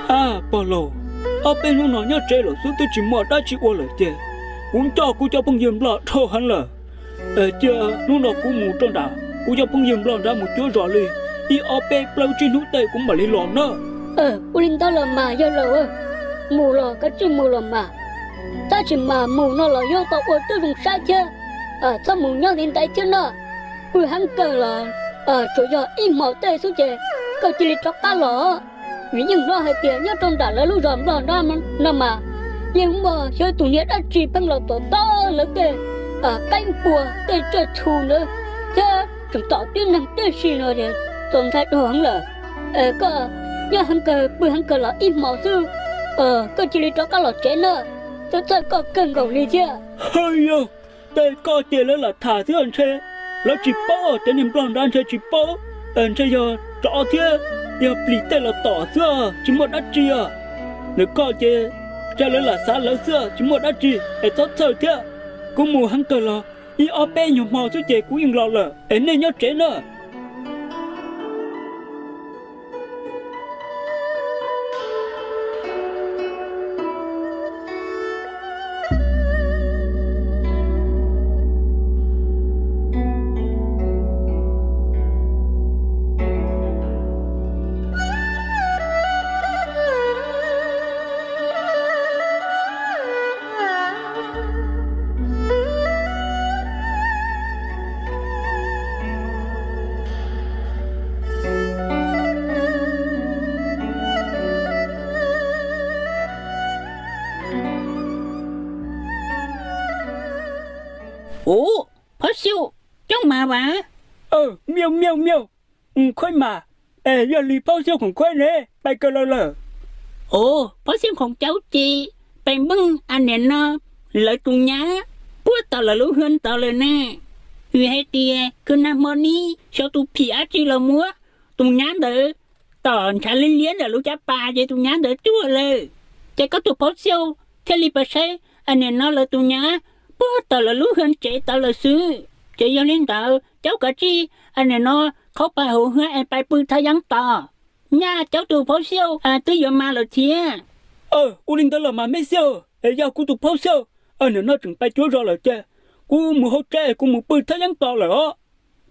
Ab pog laus, ob peb hnub no nyob tsev lawm xwb twb tsis muaj dab tsi ua lawm ces kuv nco kuv cov phooj ywg nplog dhau heev lawm. Cia hnub no kuv mus rau nram kuv cov phooj ywg nplog nrad mus cuab zos li ib ob peb plaub tsib hnub tej kuv mam li los na. Ua li ntawd los mas yawg laus, mus los kav tsij mus los mas, tab sis mas mus no los yuav tau ua tib zoo saib thiab, txhob mus nyob ntev ntev thiab na. Pw heev kawg los tsuas yog ib hmos tej xwb ces koj cia li rov qab los. Vim yeej hnov hais tias nyob rau nram lawv lub zos nplog nrad no mas yeej muaj xyov tus niag dab tsi pheej los tom tom lawv tej qaib npua tej tsiaj txhu ntawd thiab tseem tom tib neeg tib si no es txaus ntshai dhau heev lawm. Koj nyob heev kawg pw heev kawg los ib hmos xwb, koj cia li rov qab los tsev na, txhawj txhawj koj kawg nkaus li thiab. Hwm, yog tej koj ces lawv lam tham xwb ntshe lawv tsis paub, cov niag nplog nrad ntshe tsis paub, ntshe yog tsov thiab yog plis tej los tom xwb tsis muaj dab tsi os. Nws koj ces ntshe lawv lam xav lawv xwb tsis muaj dab tsi es txhob txhawj thiab. Kuv mus heev kawg los ib ob peb nyuag hmo xwb ces kuv yeej los lawm es nej nyob tsev na. Ub, Phob Xyooj, coob mas vas. Miaj miaj miaj, Khooj mas, es yog li Phob Xyooj khoom khuab ne, pais kawg lawm lawm. Ub, Phob Xyooj khoom cauv ces pais npeej a niam no lawv tus nyab puag tom lawv lub hwv ntawd lawm ne. Vim hais tias kwv nag hmo neb xyov tus phim dab tsi los muab tus nyab ntawd tom ntshav liab liab ntawm lub caj pas ces tus nyab ntawd tuag lawm. Ces koj tus Phob Xyooj thiaj li pais saib a niam no lawv tus nyab puag tom lawv lub hwv tsev tawv lawm xwb. Ces yog li ntawd cauv kav tsij a niam no qhov pais hauv hwv es pais pw thaj yeeb tos. Nyaj cauv tus Phob Xyooj twb yuav mas lawm thiab. Ua li ntawd los mas me Xyooj, es yog kuv tus Phob Xyooj a niam no tseem pais cuav zos lawm ces kuv mus hauv tsev es kuv mus pw thaj yeeb tos lawm os.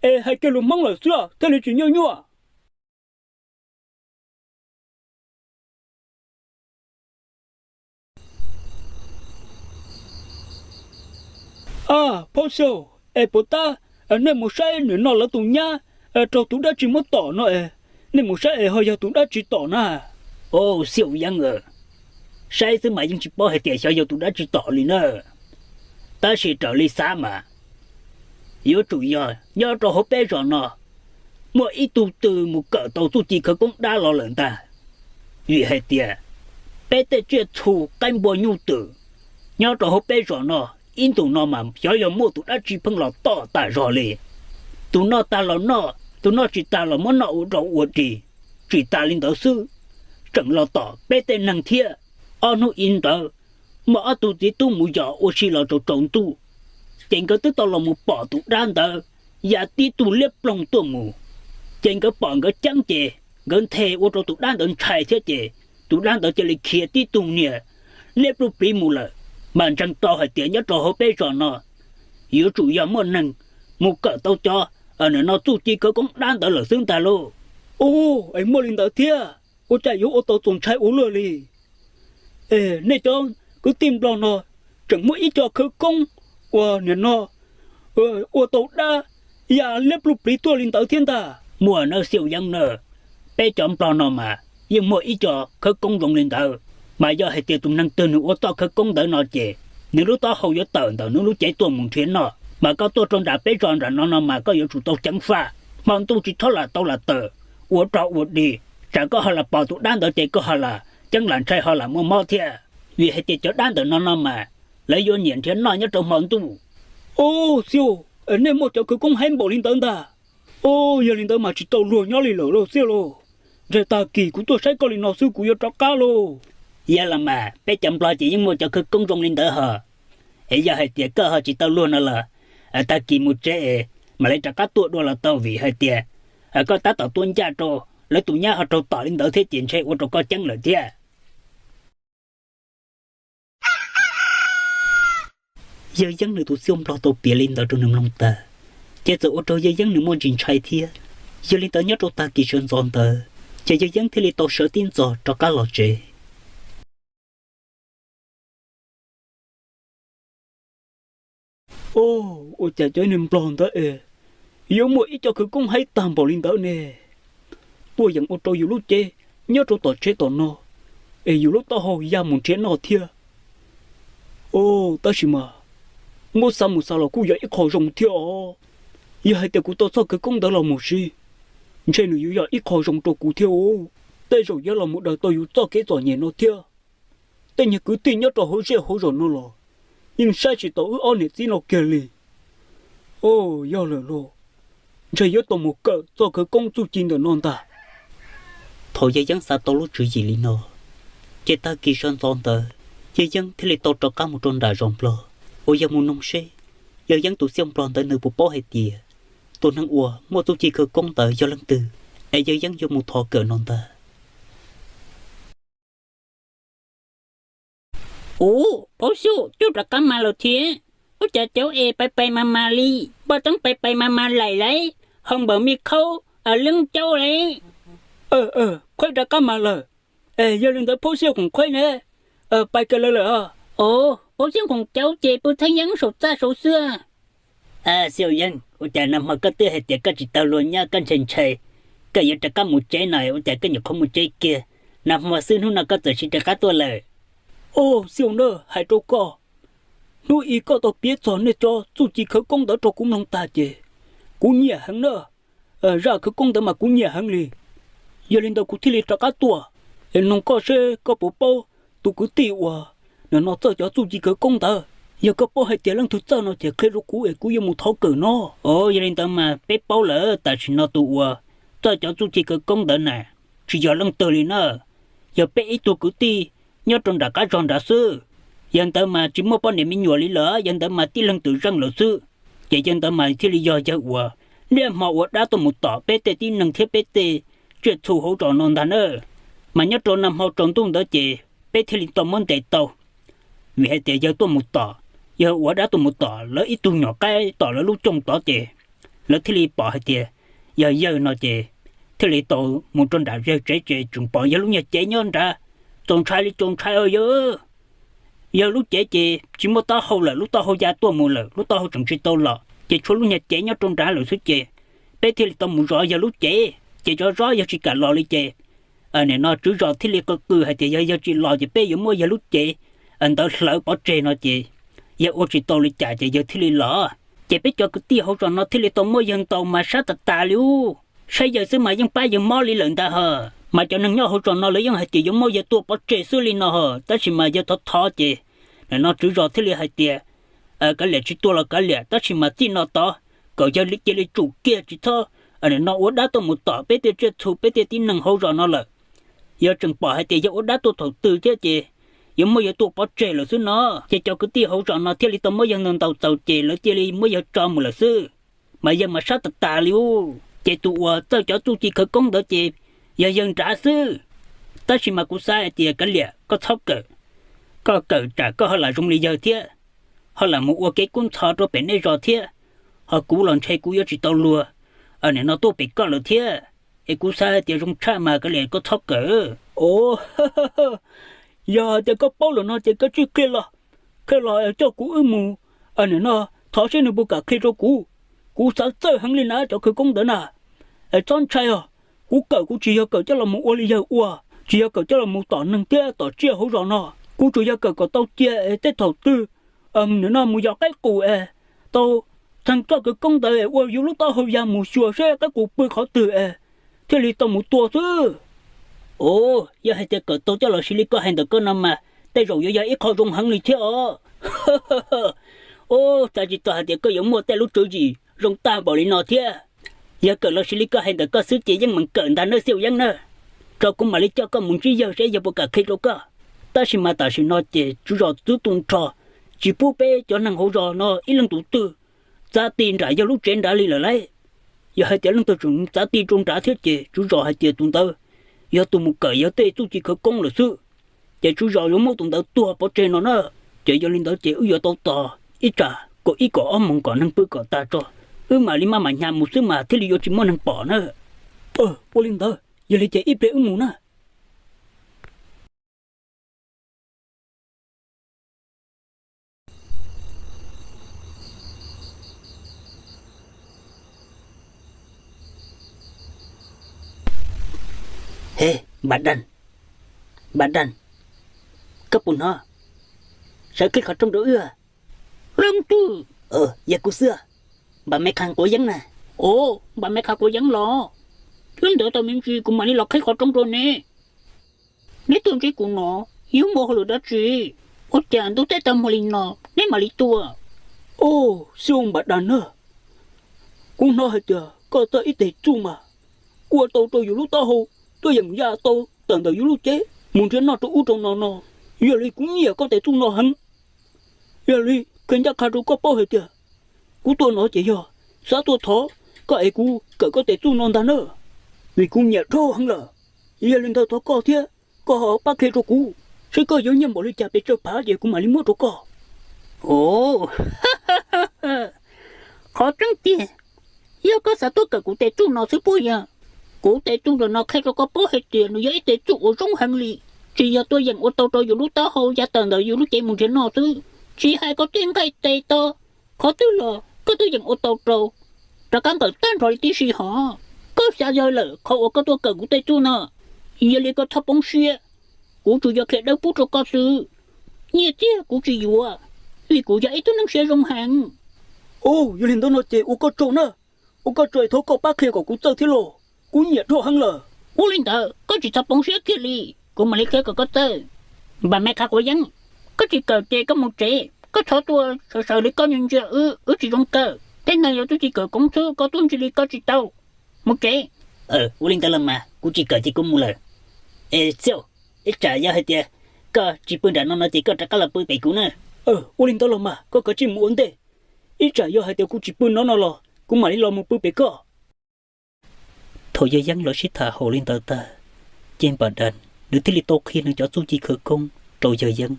Es hais kiag lus Hmoob lawm xwb thiaj li tsis nyuaj nyuaj. Phob Xyooj, es puas tab nej mus saib niam no lawv tus nyab raug tus dab tsi muab tom no es, nej mus saib es ho yog tus dab tsi tom na? Au Xyooj Yeeb, saib xwb mas yeej tsis paub hais tias xyov yog tus dab tsi tom li na. Tab sis raws li xav mas yuav tsum yog nyob rau hauv peb zos no muaj ib tug twg mus kawm tau txuj ci khawv koob dab los lawm ntag. Vim hais tias peb tej tsiaj txhu qaib npua nyuj twm nyob rau hauv peb zos no ib ntus no mas xyov yog muaj tus dab tsi pheej los tom tas zog li. Tus noj tag los noj, tus noj tsis tag los muab noj ua rau ua ris. Tsis tas li ntawd xwb, tseem los tom peb tej neeg thiab. Ob hnub ib ntawd muaj ob tug txiv tub mus yos ua si los tsaus tsaus ntuj, ces nkawd twb tau los mus pom tus dab ntawd ya tib tug liab ploog tuaj mus. Ces nkawd pom nkawd ceeb ces nkawd nthe ua rau tus dab ntawd ntshai thiab ces tus dab ntawd cia li khiav tib tug niag liab pluj pliv mus lawm. Mas ntseeg tau hais tias nyob rau hauv peb zos no yuav tsum yog muaj neeg mus kawm tau cov no txuj ci khawv koob dab ntawd lawm xwb ntag lauj. Ub, es muaj li ntawd thiab, ua cas yuav ua tau txaus ntshai ua luaj li? Es nej cov kwv tij nplog no tseem muaj ib co khawv koob uas nim no ua tau dab ya liab pluj pliv tuaj li ntawd thiab ntag. Muaj nawb Xiaus Yeeb na, peb cov nplog no mas yeej muaj ib co khawv koob zoo li ntawd. Mas yog hais tias tus neeg twg nws ua txoj khawv koob ntawd no ces nws lub taub hau yuav tawm ntawm nws lub cev tuaj mus nrhiav noj. Mas koj tuaj rau nram peb zos nram no no mas koj yuav tsum tau ceev faj, hmo ntuj tsis txhob lam tau lam tawm ua rog ua dig, tsam koj ho lam pom tus dab ntawd ces koj ho lam ceeb lam ntshai ho lam muaj mob thiab. Vim hais tias cov dab ntawm no no mas lawv yuav nyiam nrhiav noj nyob rau hmo ntuj. Ub, Xiaus, nej muaj cov khawv koob heev npaum li ntawd ntag. Ub, yog li ntawd mas tsis tau luag nyob li lawm lauj Xiaus lauj. Ntshe tag kis kuv tuaj saib koj li no xwb kuv yuav rov qab lauj. Yog los mas peb cov nplog ces yeej muaj cov khawv koob zoo li ntawd hos. Es yog hais tias koj ho tsis tau luag no los tag kis mus tsev es mam li rov qab tuaj dua los tau, vim hais tias koj tab tom tuaj ncaj rau lawv tus nyab ho raug tom li ntawd thiab ces ntshe ua rau koj ceeb lawm thiab. Yawg Yeeb nws tus xiauj nplog tau piav li ntawd rau nws mloog tas, ces txawm ua rau yawg Yeeb nws muaj ntsis ntshai thiab. Yog li ntawd nyob rau tag kis sawv ntxov ntawd ces yawg Yeeb thiaj li tau sawv tib ntxov rov qab los tsev. Ua cas cov neeg nplog ntawd es yuav muaj ib co khawv koob haib tag npaum li ntawd ne? Tuaj yeem ua rau yus lub cev nyob rau tom tsev tom no es yus lub taub hau ya mus nrhiav noj thiab. Tab sis mas muab xav mus xav los kuj yog ib qho zoo thiab os. Yog hais tias kuv tau txoj khawv koob ntawd los mus siv, ntshe nws yuav yog ib qho zoo rau kuv thiab os. Tej zaum yuav los mus daws tau yus txoj kev txom nyem no thiab. Tej niag kwv tij nyob rau hauv zej hauv zos no los yeej saib tsis taus wb ob niam txiv no kiag li. Yog lawm los ntshe yuav tau mus kawm txoj khawv koob txuj ci ntawm no ntag. Thaum yawg Yeeb xav tau lub tswv yim li no, ces tag kis sawv ntxov ntawd yawg Yeeb thiaj li tau rov qab mus rau nram zos nplog uas yog mus noog seb yawg Yeeb tus xiauj nplog ntawd nws puas paub hais tias tus neeg uas muaj txuj ci khawv koob ntawd yog leej twg, es yawg Yeeb yuav mus thov kawm no ntag. Ub, paub xyuj, coj rov qab mas lawm thiab. Ub, cas cauv es pais pais mas mas li, npaj teeb pais pais mas mas laim lauj, ho npaum me khaub leeb cauv lauj. Qhuaib rov qab mas lawm. Es yog li ntawd Phaub Xyooj Khoom Qhuaib ne, pais kawm lawv lawm os. Os, Phaub Xyooj Khoom Cauv ces pw theeb yeeb saum txaj saud xwb. Xyooj Yeeb, ua cas nag hmo koj twb hais tias koj tsis tau luag nyob koj ntshai ntshai, koj yuav rov qab mus tsev no ua cas koj nyuam qhuav mus tsev kiag? Nag hmo xwb hnub no koj txawm sim rov qab tuaj lawm. Os, Xyooj na, hais rau koj, hnub ib koj tau piav txog nej cov txuj ci khawv koob ntawd rau kuv mloog tag ces kuv nyiam heev na. Zaj khawv koob ntawd mas kuv nyiam heev li. Yog li ntawd kuv thiaj li rov qab tuaj es noog koj seb koj puas paub tus kwv tij uas nim no txawj cov txuj ci khawv koob ntawd. Yog koj paub hais tias leej twg txawj no ces qhia rau kuv es kuv yuav mus thov kawm no. Os, yog li ntawd mas peb paub lawm, tam sim no tus uas txawj cov txuj ci khawv koob ntawd na tsis yog leej twg li na, yog peb ib tug kwv tij nyob rau nram qab zog nrad xwb. Yawg ntawd mas tsis muaj poj niam me nyuam li lawm, yawg ntawd mas tib leeg twm zeej lawm xwb. Ces yawg ntawd mas thiaj li yog yawg uas niaj hmo ua dab tuaj mus tom peb tej tib neeg thiab peb tej tsiaj txhu hauv zos no ntag na. Mas nyob rau nag hmo tsaus ntuj ntawd ces peb thiaj li tau muab ntes tau, vim hais tias yawg tuaj mus tom, yawg ua dab tuaj mus tom lawv ib tug nyuam qaib tom lawv lub cooj tod ces lawv thiaj li pom hais tias yog yawg no ces thiaj li tau mus rau nram yawg tsev ces tseem pom yawg lub nyuag cev nyob nrad. Txaus ntshai li txaus ntshai os yawg. Yawg lub cev ces tsis muaj taub hau lawm, lub taub hau ya tuaj mus lawm, lub taub hau tseem tsis tau los ces tshuav lub nyuag cev nyob rau nrad lawm xwb ces peb thiaj li tau mus zov yawg lub cev ces zov zov yawg tsis kam los li ces nim no tswv zos thiaj li qw qw hais tias yog yawg tsis los ces peb yuav muab yawg lub cev ntawd hlawv pov tseg no ces yawg ua tsis tau li cas ces yawg thiaj li los. Ces peb cov kwv tij hauv zos no thiaj li tau muab yawg ntaus mas sab tas tas li ub. Saib yawg xwb mas yeej pab yawg mob li lawm ntag ho. Mas cov neeg nyob hauv zos no lawv yeej hais tias yuav muab yawg tua pov tseg xwb li no ho, tab sis mas yawg thov thov ces nim no tswv zos thiaj li hais tias kav liam, tsis tua los kav liam, tab sis mas txij no tod kom yawg cia li tsum kiag, tsis txhob nim no ua dab tuaj mus tom peb tej tsiaj txhu peb tej tib neeg hauv zos no lawm. Yog tseem pom hais tias yawg ua dab tuaj thaum twg thiab ces yuav muab yawg tua pov tseg lawm xwb no. Ces cov kwv tij hauv zos no thiaj li tau muab yawg ntaus ntaus txaus ces lawv cia li muab yawg tso mus lawm xwb. Mas yawg mas sab tas tas li ub. Ces tus uas txawj cov txuj ci khawv koob ntawd ces yog yawg nrad xwb. Tab sis mas kuv xav hais tias kav liam, koj txhob kawm. Koj kawm tsam koj ho lam zoo li yawg thiab, ho lam mus ua kev kub ntxhov rau pem nej zos thiab, ho kuv los ntshe kuv yuav tsis tau luag nim no tuaj pem koj lawm thiab. Es kuv xav hais tias zoo tshaj mas kav liam koj txhob kawm. Os, yog hais tias koj paub lawm no ces koj tsij qhia los, qhia los coj kuv wb mus nim no thov seb nws puas kam qhia rau kuv. Kuv xav txawj heev li na cov khawv koob ntawd na. Es txhob ntshai os, kuv kawm kuv tsis yog kawm coj los mus ua li yawg ua, tsis yog kawm coj los mus tom neeg thiab tom tsiaj hauv zos no. Kuv tsuas yog kawm kom tau cia es tej thaum twg nim no mus yos qaib qus es tau txheej txoj khawv koob ntawd es ua yus lub taub hau ya mus xyuas seb qaib qus pw qhov twg es thiaj li tau mus tua xwb. Os, yog hais tias kawm tau coj los siv li koj hais ntawm koj no mas tej zaum yuav yog ib qho zoo heev li thiab os. Os, xav tsis txog hais tias koj yuav muaj tej lub tswv yim zoo tag npaum li no thiab. Yog kawm los siv li koj hais ntawm koj xwb ces yeej meem kawm ntag nawb Xiauj Yeeb na. Tso kuv mam li coj koj mus ntsib yawg seb yawg puas kam qhia rau koj. Tab sis mas tam sim no ces tswv zos twb tu nrho, tsis pub peb cov neeg hauv zos no ib leej tus twg txav ti nram yawg lub tsev nrad li lawm lauj. Yog hais tias leej twg tseem txav ti rau nrad thiab ces tswv zos hais tias tus ntawd yog tus mus kawm yawg tej txuj ci khawv koob lawm xwb, ces tswv zos yuav muab tus ntawd tua pov tseg no na. Ces yog li ntawd ces wb yuav tau tos ib tsam kaum ib kaum ob moos kom neeg pw kom tag tso, wb mam li maj mam hnyav mus xwb mas thiaj li yuav tsis muaj neeg pom na. Ua li ntawd, yog li ces ib pliag wb mus na. He, Npam Daj, Npam Daj, koj puas hnov? Sawv qhib qhov rooj rau wb. Leej twg? Yog kuv xwb, Npam Me Qha Quav Yeeb na. Ov, Npam Me Qha Quav Yeeb los? Twb ntawd tau me ntsis kuv mam li los qhib qhov rooj rau neb. Neb tuaj ntsib kuv no yog muaj hauj lwm dab tsi? Ua cas ntuj teb tag hmo li no neb mam li tuaj? Ov, xib hwb Npam Daj na, kuv hnov hais tias koj txawj ib tes txuj mas ua tau rau yus lub taub hau tuaj yeem ya tau tawm ntawm yus lub cev mus nrhiav noj rau ub rau no no. Yog li kuv nyiam koj tes txuj no heev. Yog li qhia ncaj qha rau koj paub hais tias kuv tuaj no ces yog xav tuaj thov koj es kuv kawm koj tes txuj no ntag na, vim kuv nyiam dhau heev lawm. Yog li ntawd thov koj thiab koj ho pab qhia rau kuv, seb koj yuav nyiaj npaum li cas pes tsawg phav ces kuv mam li muab rau koj. Ov, qhov tseeb tiag, yog koj xav tuaj kawm kuv tes txuj no xwb puas yog? Kuv tes txuj ntawm no qhia rau koj paub hais tias nws yog ib tes txuj uas zoo heev li, tsis yog tuaj yeem ua tau rau yus lub taub hau ya tawm ntawm yus lub cev mus nrhiav noj xwb, tsis hais koj tej nqaij tes taw, qhov twg los koj twb yeem ua tau rau, rov qab nqawm tag nrho li tib si hos. Koj xav yog lawm qhov uas koj tuaj kawm kuv tej txuj no, yog li koj txhob poob siab, kuv tsuas yog qhia dawb pub rau koj xwb. Nyiaj txiag kuv tsis yuav, vim kuv yog ib tug neeg siab zoo heev. Ov, yog li ntawd no ces ua koj tsaug na, ua koj tsaug es thov koj pab qhia kom kuv txawj thiab lauj, kuv nyiam dhau heev lawm. Ua li ntawd koj tsis txhob poob siab kiag li, kuv mam li qhia kom koj txawj. Npam Me Qha Quav Yeeb, koj tsis kawm ces koj mus tsev, koj txhob tuaj sawv sawv li koj ntsia ntsia wb, wb tsis zoo kawm. Tej neeg yuav txuj ci kawm koob xwb, koj tuaj ntsia li koj tsis tau. Mus tsev. Ua li ntawd los mas kuv tsis kawm ces kuv mus lawm. Es Xiauj, ib tsam yog hais tias koj tsis pw nram no no ces koj rov qab los pw pem kuv na. Ua li ntawd los mas koj kav tsij mus ua ntej, ib tsam yog hais tias kuv tsis pw no no los kuv mam li los mus pw pem koj. Thaum yawg Yeeb lawv sib tham haum li ntawd tag, ces Npam Daj nws thiaj li tau qhia nws cov txuj ci khawv koob rau yawg Yeeb.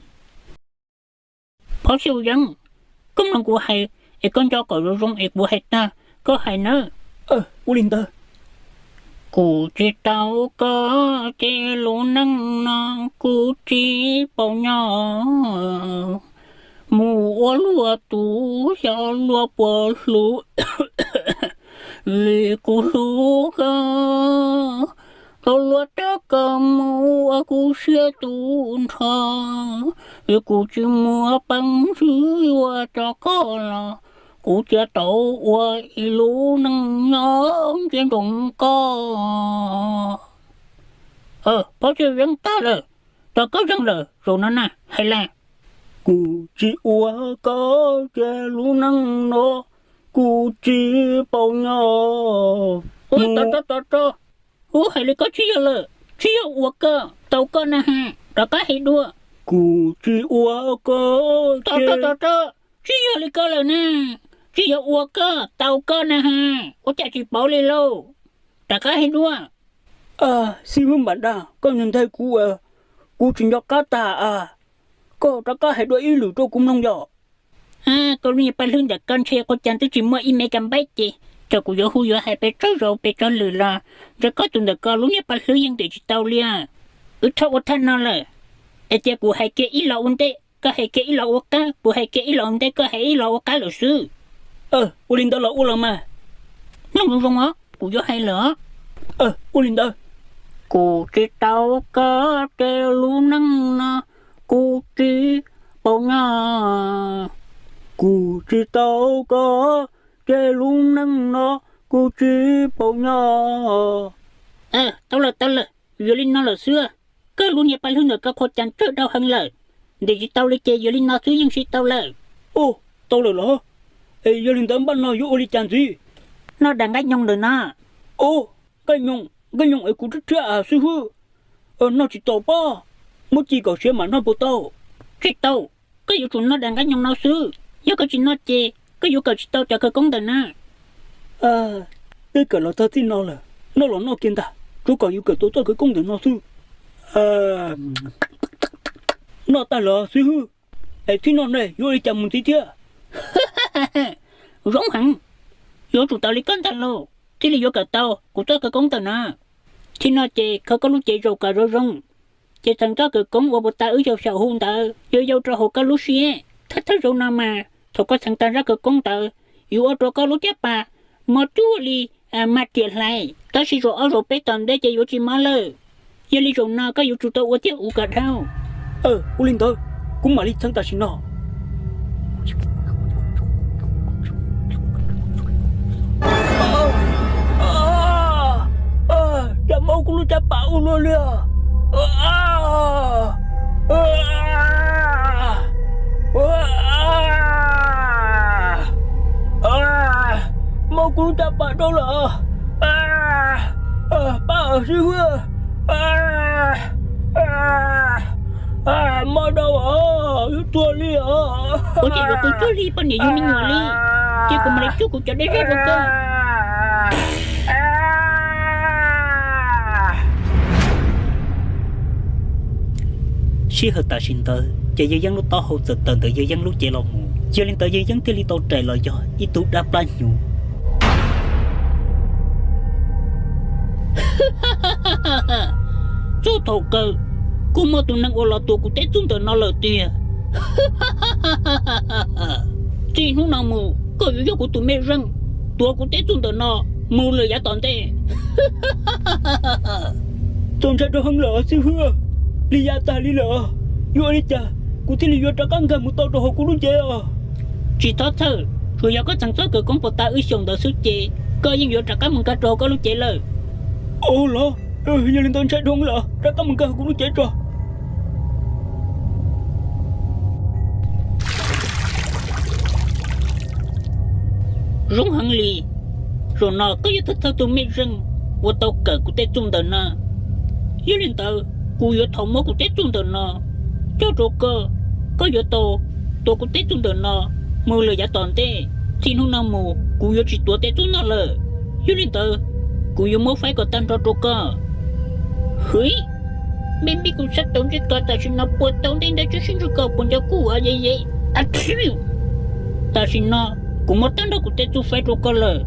Phov Xyooj Yeeb, koj mloog kuv hais es koj nco kom zoo zoo es kuv hais tag koj hais nawb. Ua li ntawd. Kuv tsis tau koj ces lub neej no kuv tsis paub nyob. Mus ua luaj tus xyov luag puas hlub li kuv hlub koj. Tau luag coj koj mus ua kuv siab tu nrho, es kuv tsis muaj peev xwm ua rau koj los kuv thiaj tau ua ib lub neej nyob ntsia ntsoov koj. Phov Xyooj Yeeb, tag lawm, tau koj zeeg lawm, zaum no na hais lawm. Kuv tsis ua koj ces lub neej no kuv tsis paub nyob. Tos tos tos, kuv hais li koj tsis yog lawm, tsis yog ua koj, tau koj na ha, rov qab hais dua. Kuv tsis ua koj, tos tos tos, tsis yog li koj lawm na, tsis yog ua koj, tau koj na ha, ua cas tsis paub li lauj, rov qab hais dua. Xib hwb Npam Daj, koj nthe nthe kuv, kuv tsis nco qab tag a, koj rov qab hais dua ib lwm rau kuv mloog yom. Koj lub niag paj hlwb ntawm koj ntshe qua cas twb tsis muaj ib me kas npaib ces, txawm kuv yuav hu yuav hais pes tsawg zaus pes tsawg lwm los ntshe koj tus ntawm koj lub niag paj hlwb yeej ntim tsis tau li. Wb txhob ua thaj no lawm, es cia kuv hais kiag ib los ua ntej, koj hais kiag ib los ua qab, kuv hais kiag ib los ua ntej, koj hais ib los ua qab lawm xwb. Ua li ntawd los ua los mas. Mloog zoo zoo os, kuv yuav hais lawm os. Ua li ntawd. Kuv tsis tau koj ces lub neej no kuv tsis paub nyob. Kuv tsis tau koj ces lub neej no kuv tsis paub nyob. Tau lawm, tau lawm, yuav li no lawm xwb. Koj lub niag paj hlwb ntawm koj qua cas tsawg dhau heev lawm, ntim tsis tau li ces yuav li no xwb yeej siv tau lawm. Ub, tau lawm los? Es yog li ntawd npaj no yuav ua li cas ntxiv? Noj daim nqaij nyoog ntawm no. Ub, nqaij nyoog, nqaij nyoog es kuv rhiab rhiab xwb hwb. Noj tsis tau pob, muab ci kom siav mam noj puas tau? Tsis tau, koj yuav tsum noj daim nqaij nyoog no xwb. Yog koj tsis noj ces koj yuav kawm tsis tau cov khawv koob ntawm na. Twb kawm los txog txij no lawm, noj los noj kiag ntag, tsuav kom yus kawm tau txoj khawv koob ntawm no xwb. Noj tag los xwb hwb. Es txij no ne yuav ua li cas mus ntxiv thiab? Zoo heev, yuav tsum tau li koj ntag lauj, thiaj li yuav kawm tau kuv txoj khawv koob ntawm no. Txij no ces khaws koj lub cev zaum kom zoo zoo, ces txheem txoj khawv koob uas puag ta wb xyaum xyaum hu ntawd yuav yau rau hauv koj lub siab. Thawj thawj zaug no mas thaum koj txheem tag zaj khawv koob ntawd, yuav ua rau koj lub caj pas mos cuag li mag riam hlais, tab sis zaum ob zaum peb tom ntej ces yuav tsis mob lawm. Yog li zaum no koj yuav tsum tau ua thiab ua kom dhau. Ua li ntawd, kuv mam li txheem tam sim no. Cas mob kuv lub caj pas ua luaj li os. Mob kuv lub caj pas dhau lawm. Pab xib hwb, mob dhau os, yuav tuag li os. Ua cas yuav tuag cuag li poj niam yug me nyuam li? Cia kuv mam li tsuj kuv cov dej zog rau koj. Sij hawm tam sim ntawd ces Yawg Yeeb lub taub hau txawm tawm ntawm Yawg Yeeb lub cev los mus, yog li ntawd Yawg Yeeb thiaj li tau rais los yog ib tug dab plab hnyuv. Txog thaum kawg kuj muaj tus neeg uas los tuav kuv tej txuj ntawm no lawm tiag. Txij hnub no mus koj yuav yog kuv tus mej zeej, tuav kuv tej txuj ntawm no mus lawm yav tom ntej. Txaus ntshai rau heev lawm xib hwb, li yav tag li lawm, yuav ua li cas kuv thiaj li yuav rov qab nkag mus tau rau hauv kuv lub cev os? Tsis txhob txhawj, tsuas yog koj txheem txoj khawv koob puag ta wb xyaum ntawd xwb ces koj yeej yuav rov qab mus nkag rau hauv koj lub cev lawm. Ua los, yog li ntawd ntshai dhau lawm, rov qab mus nkag hauv kuv lub cev tso. Zoo heev li, zaum no koj yog thawj thawj tus mej zeej uas tau kawm kuv tej txuj ntawm no. Yog li ntawd kuv yuav thov muab kuv tej txuj ntawm no coj rau koj, koj yuav tau tuav kuv tej txuj ntawm no mus lawm yav tom ntej. Txij hnub no mus kuv yuav tsis tuav tej txuj no lawm. Yog li ntawd kuv yuav muab faib kom tag nrho rau koj. Hwv, me npib kuv sab tau ntsej ko tam sim no puas tau ntej ntawd tsis sib ntsug ko puas nco kuj a ye ye. Tam sim no kuv muab tag nrho kuv tej txuj faib rau koj lawm,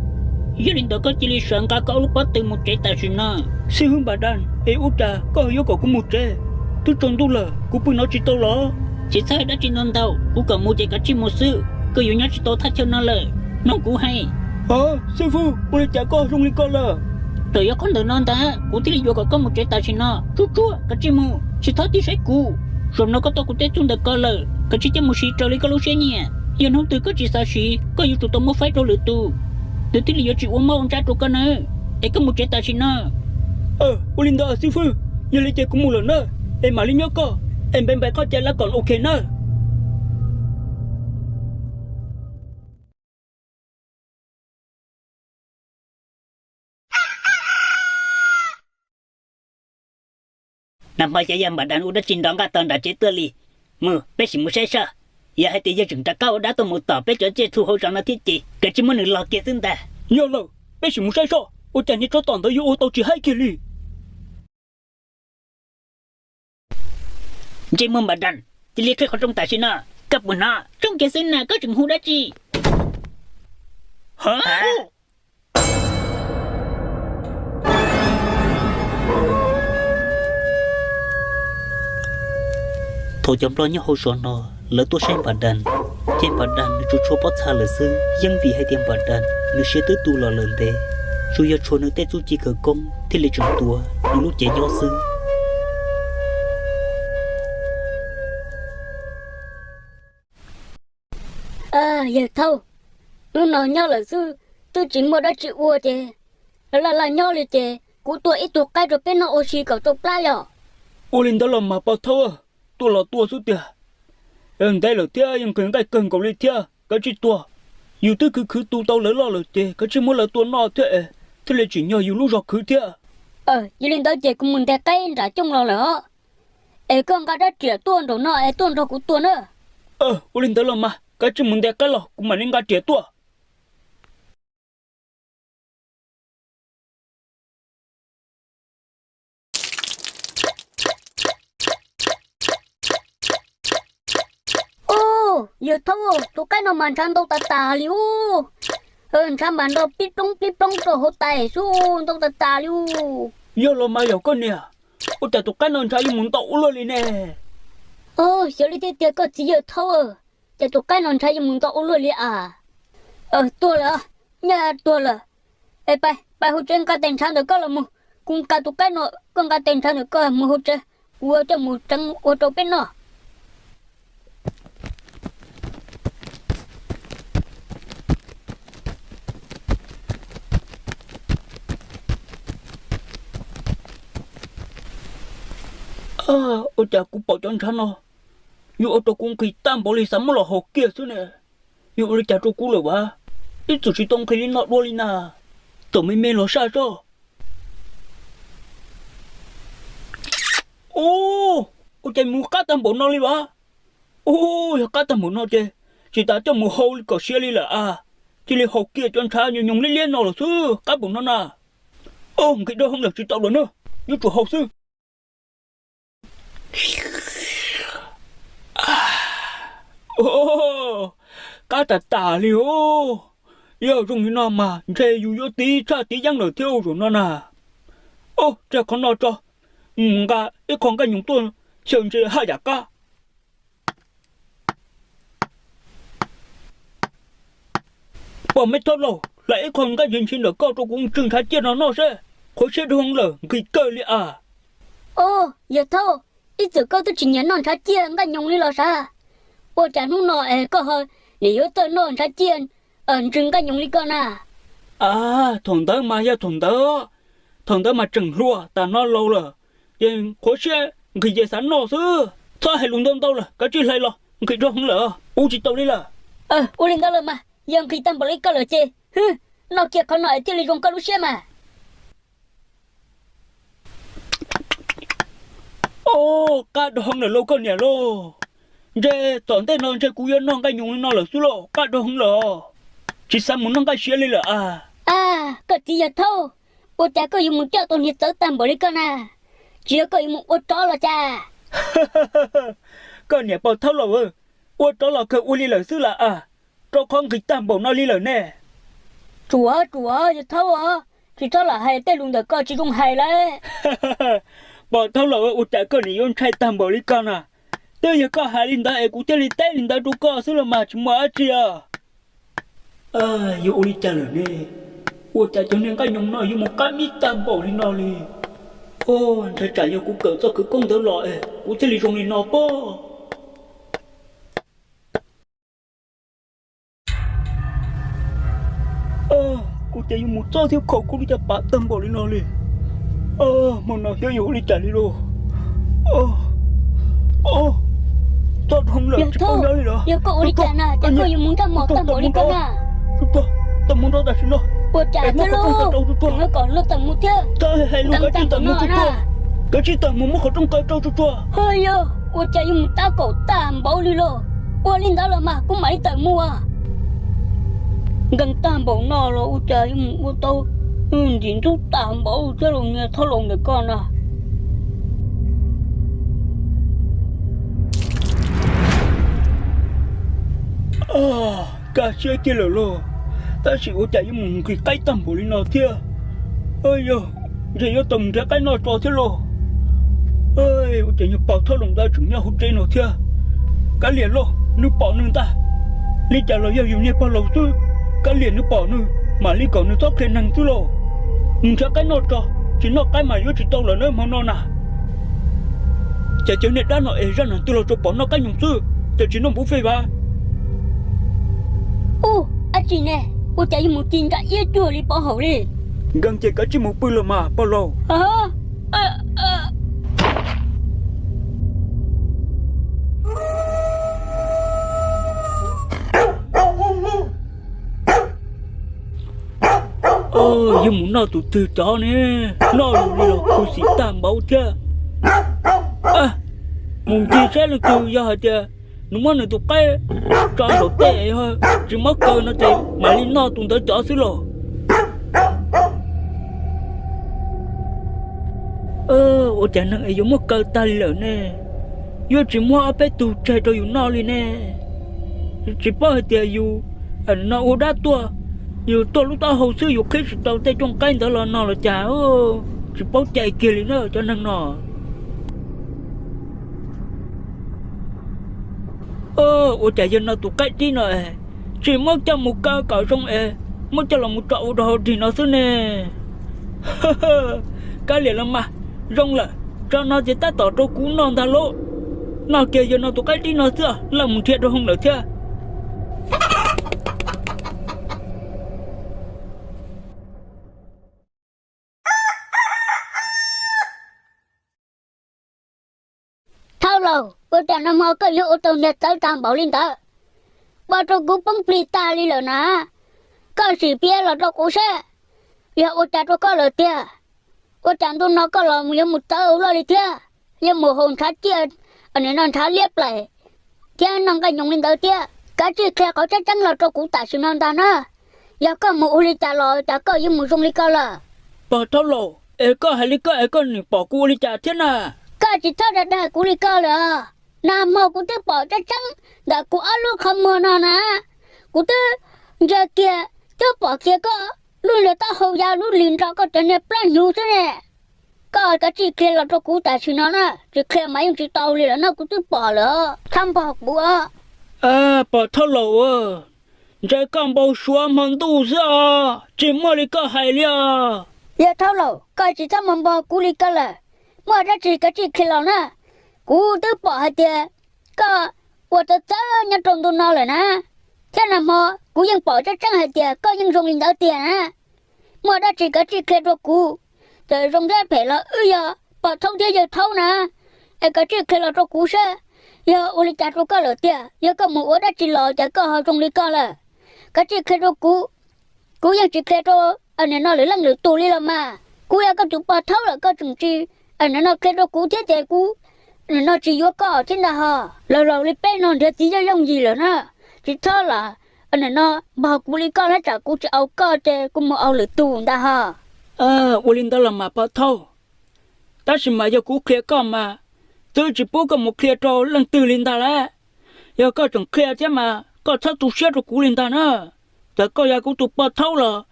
yog li ntawd koj cia li sawv nqa koj ob lub pob tw mus tsev tam sim no. Xib hwb Npas Daj, es ua cas koj yuav kom kuv mus tsev? Twb tsaus ntuj lawm kuv pw no tsis tau los? Tsis txhawj dab tsi ntau ntau, kuv kom mus ces kav tsij mus xwb, koj yuav nyob tsis tau thaj chaw no lawm, mloog kuv hais. Xib hwb, ua li cas koj zoo li ko lawm? Txawm yog qhov ntawm no ntag kuv thiaj li yuav kom koj mus tsev tam sim no. Tsuag tsuag kav tsij mus, tsis txhob tig saib kuv. Zaum no koj tau kuv tej txuj ntawm ko lawm, kav tsij coj mus siv raws li koj lub siab nyiam. Yog hnub twg koj tsis xav siv, koj yuav tsum tau muab faib rau lwm tus, nws thiaj li yuav tsis ua mob ua ntsaj rau koj nawb. Es koj mus tsev tam sim no. Ua li ntawd xib hwb, yog li ces kuv mus lawm na, es mam li nyob koj, es npe npe qhov cai lawm kom ok na. Nag hmo cas yawg Npas Daj ua dab tsi nrov nqaj tog nram tsev tuaj li? Mus, peb sim mus saib soj. Yog hais tias yawg tseem rov qab ua dab tuaj mus tom peb cov tsiaj txhu hauv zos no thiab ces kav tsij muab nws log kiag xwb ntag. Yog lawm, peb sim mus saib soj, ua cas niag tsov tom ntawd yuav ua tau tsis haib kiag li. Ntsej muag Npas Daj, cia li qhib qhov rooj tam sim no, koj puas hnov? Rooj kiag xwb na, koj tseem hu dab tsi? Thaum cov nplog nyob hauv zos no lawv tuaj saib Npas Daj, ces Npas Daj nws tsuas tshuav pob txha lawm xwb. Yeej vim hais tias Npas Daj nws siab twb tu los lawm ntev, tsuas yog tshuav nws tej txuj ci khawv koob thiaj li tseem tuav nws lub cev nyob xwb. Yawg Thauj, hnub no nyob lawm xwb, twb tsis muaj dab tsi ua ces laj laj nyob li ces kuv tua ib tug qaib rau peb noj ua si kom tau plab yom. Ua li ntawd los mas Pov Thauj, tua los tua xwb tiag. Ntev lawm thiab yeej nqhis nqaij kawg nkaus li thiab, kav tsij tua. Yus twb khwv khwv tu tau lawv loj lawm ces kav tsij muab lawv tua noj thiab es thiaj li tsim nyog yus lub zog khwv thiab. Yog li ntawd ces kuv mus ntes qaib nram cooj los lawm os. Es koj nqa rab riam tuaj nraum no es tuaj nrog kuv tua na. Ua li ntawd los mas kav tsij mus ntes qaib los kuv mam li nqa riam tuaj. Ub, Yawg Thaub, tus qaib no mas ntshav ntau tas tas li ub. Ntshav mas nrog pib ploob pib ploob rau hauv tais xwb, ntau tas tas li ub. Yog los mas yog koj niam, ua cas tus qaib no ntshav yuav mus ntau ua luaj li ne? Xyov li thiab tiag koj txiv Yawg Thaub, cas tus qaib no ntshav yuav mus ntau ua luaj li as. Tuag lawm, nyaj tuag lawm. Es pais, pais hauv tsev nqa tais ntshav ntawm koj los mus, kuv nqa tus qaib no, koj nqa tais ntshav ntawm koj mus hauv tsev, kuv coj mus tseev ua rau peb noj. Ua cas kuv pom cov ntshav no yuav ua rau kuv nqhis tag npaum li, xav muab los haus kiag xwb ne. Yuav ua li cas rau kuv lawm vas? Ib txwm tsis tau nqhis li no dua li na. Txawm me me los saj soj. Ub, ua cas mus qab tag npaum no li vas? Ub, yog qab tag npaum no ces tsis tas coj mus hau li kom siav li lawm as. Cia li haus kiag cov ntshav nyoos nyoos liab liab no lawm xwb, qab npaum no na. Nqhis dhau heev lawm tsis tau lawm na, yuav tsum haus xwb. Qab tas tas li os. Yog zoo li no mas ntshe yus yuav tiv tshaj tiv yeeb lawm thiab zaum no na. Ub, tseg qhov no tso, mus nqa ib qho nqaij nyoos tuaj xyaw ntshe haj yam qab. Pog me thaub laus, hlais ib qho nqaij ntshis ntshis ntawm koj rau kuv tsw ntshav ciaj no noj seb. Qhuav siab dhau lawm, nqhis kawg li as. Os, yawg Thaub, ib txwm koj twb tsis nyiam noj ntshav ciaj nqaij nyoos li los sav? Ua cas hnub no es koj ho nim yuav txawj noj ntshav ciaj ntsw nqaij nyoos li koj na? A, thaum ntawd mas yog thaum ntawd, thaum ntawd mas tseem hluas, tas no laus lawm, ces qhuav siab nqhis ces xav noj xwb. Txhob hais lus ntau ntau lawm, kav tsij hlais los, nqhis dhau heev lawm, ua tsis tau li lawm. Ua li ntawd los mas, yog nqhis tag npaum li koj lawm ces, hwb, noj kiag qhov no es thiaj li zoo koj lub siab mas. Os, qab dhau heev lawm lauj koj niam lauj. Ntshe tom ntej no ntshe kuv yuav noj nqaij nyoos li no lawm xwb lauj, qab dhau heev lawm os. Tsis xav mus noj nqaij siav li lawm as. A, koj txiv yawg Thaub, ua cas koj yuav mus coj tau niag txawv tag npaum li koj na? Tsis yog koj yuav mus ua tsov los cas? Koj niam pog Thaub laus, ua tsov los kawg ua li lawm xwb las as, rau qhov nqhis tag npaum no li lawm ne. Tsuav, tsuav, yawg Thaub os, tsis txhob lam hais tej lus ntawm koj tsis zoo hais lawm. Pog Thaub laus, ua cas koj nim yuav ntshai tag npaum li koj na? Twb yog koj hais li ntawd es kuv thiaj li teb li ntawd rau koj xwb los mas tsis muaj dab tsi os. Yuav ua li cas lawm ne? Ua cas cov niag nqaij nyoos no yuav mus qab mib tag npaum li no li? Ntshai tsam yog kuv kawm txoj khawv koob ntawd los es kuv thiaj li zoo li no pob. Kuv ces yuav mus txob thiab khaum kuv li cas pam tag npaum li no li. Hmo no xyov yuav ua li cas li lauj. Txob dhau lawm tsis paub nyob li lawm. Yog koj ua li cas na, ces koj yuav mus nraj mos tag npaum li koj na. Tau mus nrau tam sim no. Ua cas thiab lauj, kom luag tawm mus thiab. Txhob hais lus, kav tsij tawm mus tsuag tsuag. Kav tsij tawm mus muab qhov rooj kaw rau tsuag tsuag. Yog ua cas yuav mus tab kaum tag npaum li lauj. Ua li ntawd los mas kuv mam li tawm mus as. Nkees tag npaum no los ua cas yuav mus ua tau ntim ntub tag npaum thiab los niag thaub laus ntawm koj na. Kaj siab kiag lawm lauj, tab sis ua cas yuav mus nqhis qaib tag npaum li no thiab. Yog, ntshe yuav tau mus nrhiav qaib noj tso thiab lauj. Ua cas niag pog thaub laus ntawd tseem nyob hauv tsev no thiab. Kav liam lauj, nws pom nws ntag. Li cas los yog yus niag pog laus xwb, kav liam nws pom nws mam li kom nws txhob qhia neeg xwb lauj. Mus nrhiav qaib noj tso, tsis noj qaib mas yuav tsis tau lawm nawb hmo no na. Ces cov niag dab no es zaj neeg twg los tsuas pom noj qaib nyoos xwb, ces tsis noj npuv fej vas. Ub, dab tsi ne, ua cas yuav mus ci nra iab cuag li pov haum li. Nkees ces kav tsij mus pw los mas pog laus. Yuav mus noj tus twg cov ne, noj lus li los khuv xim tag npaum thiab. Mus ncig saib leej twg yog hais tias nws muab nws tus qaib tso nraum tej, tsis muab kaw no ces mam li noj tus ntawd cov xwb lauj. Ua cas neeg es yuav muab kaw tag li lawm ne? Yuav tsis muab ob peb tug tseg rau yus noj li ne? Tsis paub hais tias yus no ua dab tuaj, yus tuaj lub taub hau xwb yus qhib tsis tau tej cooj qaib ntawd los no los cas, tsis paub cai kiag li na cov neeg no. Ua cas yawg no tus qaib dib no es tsis muab coj mus kaw kom zoo es muab coj los mus tso ua rau hauv dig no xwb ne? Kav liam los mas, zoo lawm, tso no ces tab tom rau kuv noj ntag lauj. Noj kiag yawg no tus qaib dib no xwb, laj mus nrhiav rau hoob lawm thiab. Thaub laus, ua cas nag hmo koj yuav ua tau ntiag txawv tag npaum li ntawd? Ua rau kuv poob plig tag li lawm na. Koj sim piav los rau kuv seb, yog ua cas rau koj lawm tiag? Ua cas ntu no koj los yuav mus txawv ua luaj li thiab? Yuav mus haus ntshav ciaj, nim no ntshav liab plaim thiab noj nqaij nyoos li ntawd thiab. Kav tsij qhia qhov tseeb tseeb los rau kuv tam sim no ntag na. Yog koj mus ua li cas los cas koj yuav mus zoo li koj lawm? Pog Thaub laus, es koj hais li koj es koj nim pom kuv ua li cas thiab na? Koj tsis txhob dag dag kuv li koj lawm. Nag hmo kuv twb pom tseeb tseeb ntawm kuv ob lub qhov muag no na. Kuv twb ntsia kiag, twb pom kiag koj lub niag taub hau ya lub lis nrog koj cov niag plab hnyuv xwb ne. Koj kav tsij qhia los rau kuv tam sim no na, tsis qhia mas yeej tsis tau li lawm no, kuv twb pom lawm, txhob npog kuv os. Pog Thaub laus, ntshe koj npau suav hmo ntuj xwb os, tsis muaj li koj hais li os. Yawg Thaub laus, koj tsis txhob mus npog kuv li koj lawm, muaj dab tsi kav tsij qhia los na. Kuv twb pom hais tias koj ua txawv txawv nyob rau ntu no lawm na, thiab nag hmo kuv yeej pom tseeb tseeb hais tias koj yeej zoo li ntawd tiag na. Muaj dab tsi kav tsij qhia rau kuv, txawm zoo thiab phem los wb yog pog Thaub thiab yawg Thaub na. Es kav tsij qhia los rau kuv seb, yog ua li cas rau koj lawm tiag, yog koj mus ua dab tsi los cas koj ho zoo li koj lawm? Kav tsij qhia rau kuv, kuv yeej tsis qhia rau nim no lwm leej lwm tus li los mas. Kuv yog koj tus pog Thaub lawm koj tseem tsis nim no qhia rau kuv thiab ces kuv nim no tsis yuav koj thiab ntag ho. Laus laus li peb no nrhiav txiv yog yooj yim lawm na, tsis txhob lam nim no npog kuv li koj na, tsam kuv tsis aus koj ces kuv mus aus lwm tus ntag ho. Ua li ntawd los mas pog Thaub, tab sis mas yog kuv qhia koj mas twb tsis pub koj mus qhia rau leej twg li ntag lauj. Yog koj tseem qhia thiab mas koj txhob tu siab rau kuv li ntag na. Txawm koj yog kuv tus pog Thaub los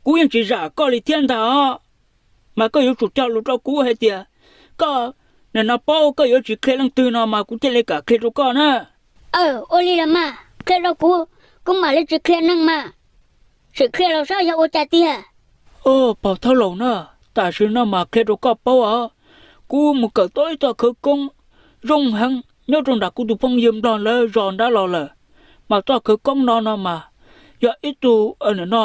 kuv yeej tsis zam koj li thiab ntag os. Mas koj yuav tsum cog lus rau kuv hais tias koj nim no paub koj yuav tsis qhia leej twg no mas kuv thiaj li kam qhia rau koj na. Aw, ua li los mas qhia rau kuv, kuv mam li tsis qhia neeg mas. Sim qhia los saib yog ua cas tiag. Pog Thaub laus na, tam sim no mas qhia rau koj paub os, kuv mus kawm tau ib txoj khawv koob zoo heev nyob rau nram kuv tus phooj ywg nplog lawv zos nrad los lawm. Mas txoj khawv koob no no mas yog ib tug no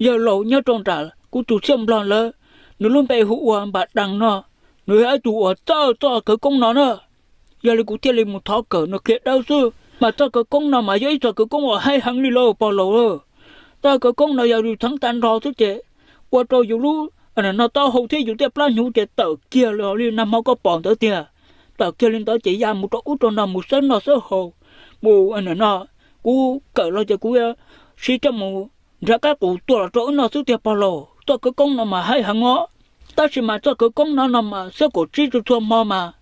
yawg laus nyob rau nram kuv tus txhiaj nplog lawv, nws lub npe hu ua Npas Dees no. Nws yog ib tug uas txawj txoj khawv koob no na. Yog li kuv thiaj li mus thov kawm nws qhia dawb xwb, mas txoj khawv koob no mas yog ib txoj khawv koob uas haib heev li lauj pog laus. Txoj khawv koob no yog yus txheeb tag nrho xwb ces ua rau yus lub no taub hau thiab yus tej plab hnyuv ces tawm kiag li nag hmo koj pom ntawd tiag. Tawm kiag li ntawd ces ya mus rau ub rau no mus xawb noj xawb haus, mus no kuv kawm los ces kuv siv coj mus nrhiav qaib qus tua los rau wb noj xwb tiag pog laus. Txoj khawv koob no mas haib heev os. Tab sis mas txoj khawv koob no no mas xiab kaum tsib txhua txhua hmo mas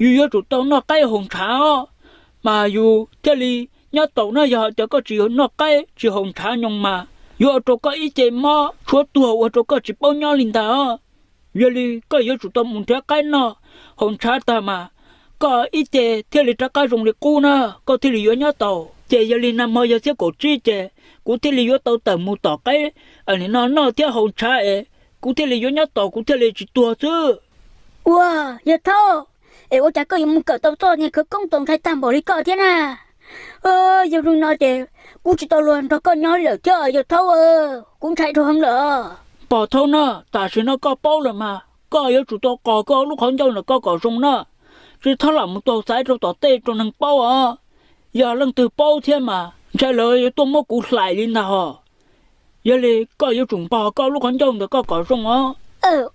yus yuav tsum tau noj qaib haus ntshav os, mas yus thiaj li nyob taus na. Yog hais tias koj tsis noj qaib tsis haus ntshav nyoos mas yuav ua rau koj ib ce mob tshuav tuag ua rau koj tsis paub nyob li ntag os. Yog li koj yuav tsum tau mus nrhiav qaib noj haus ntshav tag mas koj ib ce thiaj li rov qab zoo li qub na, koj thiaj li yuav nyob taus. Ces yog li nag hmo yog xiab kaum tsib ces kuv thiaj li yuav tau tawm mus tom qaib no noj thiab haus ntshav es kuv thiaj li yuav nyob taus, kuv thiaj li tsis tuag xwb. Ua, yawg Thaub, es ua cas koj yuav mus kawm tau txoj niag khawv koob txaus ntshai tag npaum li koj thiab na? Yog li no ces kuv tsis tau luag nrog koj nyob li lawm thiab yawg Thaub, kuv ntshai dhau heev lawm. Pog Thaub na, tam sim no koj paub lawm mas koj yuav tsum tau qos koj lub qhov ncauj ntawm koj kom zoo na, tsis txhob lam mus tau xaiv rau tom tej rau neeg paub os. Yog leej twg paub thiab mas ntshai lawv yuav tuaj muab kuv hlais li ntag hos. Yog li koj yuav tsum npog koj lub qhov ncauj ntawm koj kom zoo os.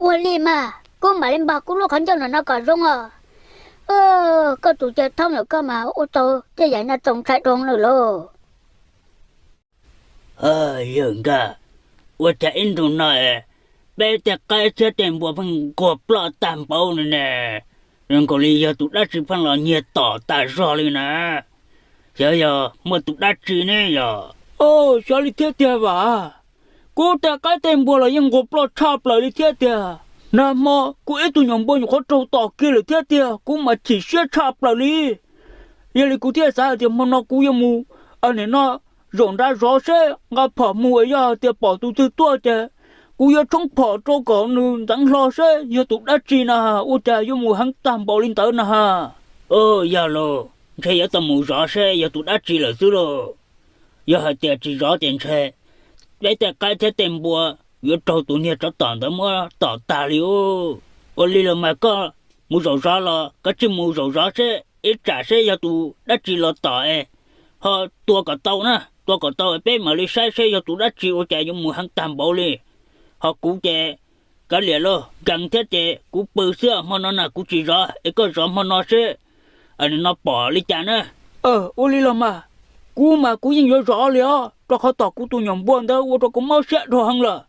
Ua li mas kuv mam li npog kuv lub qhov ncauj ntawm no kom zoo os. Koj tus yawg Thaub ntawm koj mas ua tau tej yam no txaus ntshai dhau lawm lauj. Yawg Nkaj, ua cas ib ntus no es peb tej qaib thiab tej npua pheej nquag ploj tag npaum li ne? Zoo nkaus li yog tus dab tsi pheej los nyiag tom tas zog li na. Xyov yog muaj tus dab tsi ne yog? Xyov li thiab tiag Vam. Kuv tej qaib tej npua los yeej nquag ploj tshaj plaws li thiab tiag. Nag hmo kuv ib tug nyuam npua nyuam qhuav raug tom kiag lawm thiab tiag, kuv mas chim siab tshaj plaws li. Yog li kuv thiaj xav hais tias hmo no kuv yuav mus, nim no zaum nrad zov seb nqa phom mus, yog tias pom tus twg tuaj ces kuv yuav tshoob phom rau kom nws ntxeev hlo seb yog tus dab tsi na, ua cas yuav mus heev tag npaum li ntawd na ha. Yog los ntshe yuav tau mus zov seb yog tus dab tsi lawm xwb lauj. Yog hais tias tsis zov ces ntshe peb tej qaib thiab tej npua yuav raug tus niag tsov tom ntawd muab tom tag li ub. Ua li los mas koj mus zaum zov los koj tsij mus zaum zov seb ib tsam seb yog tus dab tsi los tom es ho tua kom tau na, tua kom tau peb mam li saib seb yog tus dab tsi ua cas yuav mus heev tag npaum li. Ho kuv ces kav liam lauj, nkees thiab ces kuv pw xwb, hmo no na kuv tsis zov es koj zov hmo no seb nim no pom li cas na. Ua li los mas, kuv mas kuv yeej yuav zov li os, rau qhov tom kuv tus nyuam npua ntawd ua rau kuv mob siab dhau heev lawm.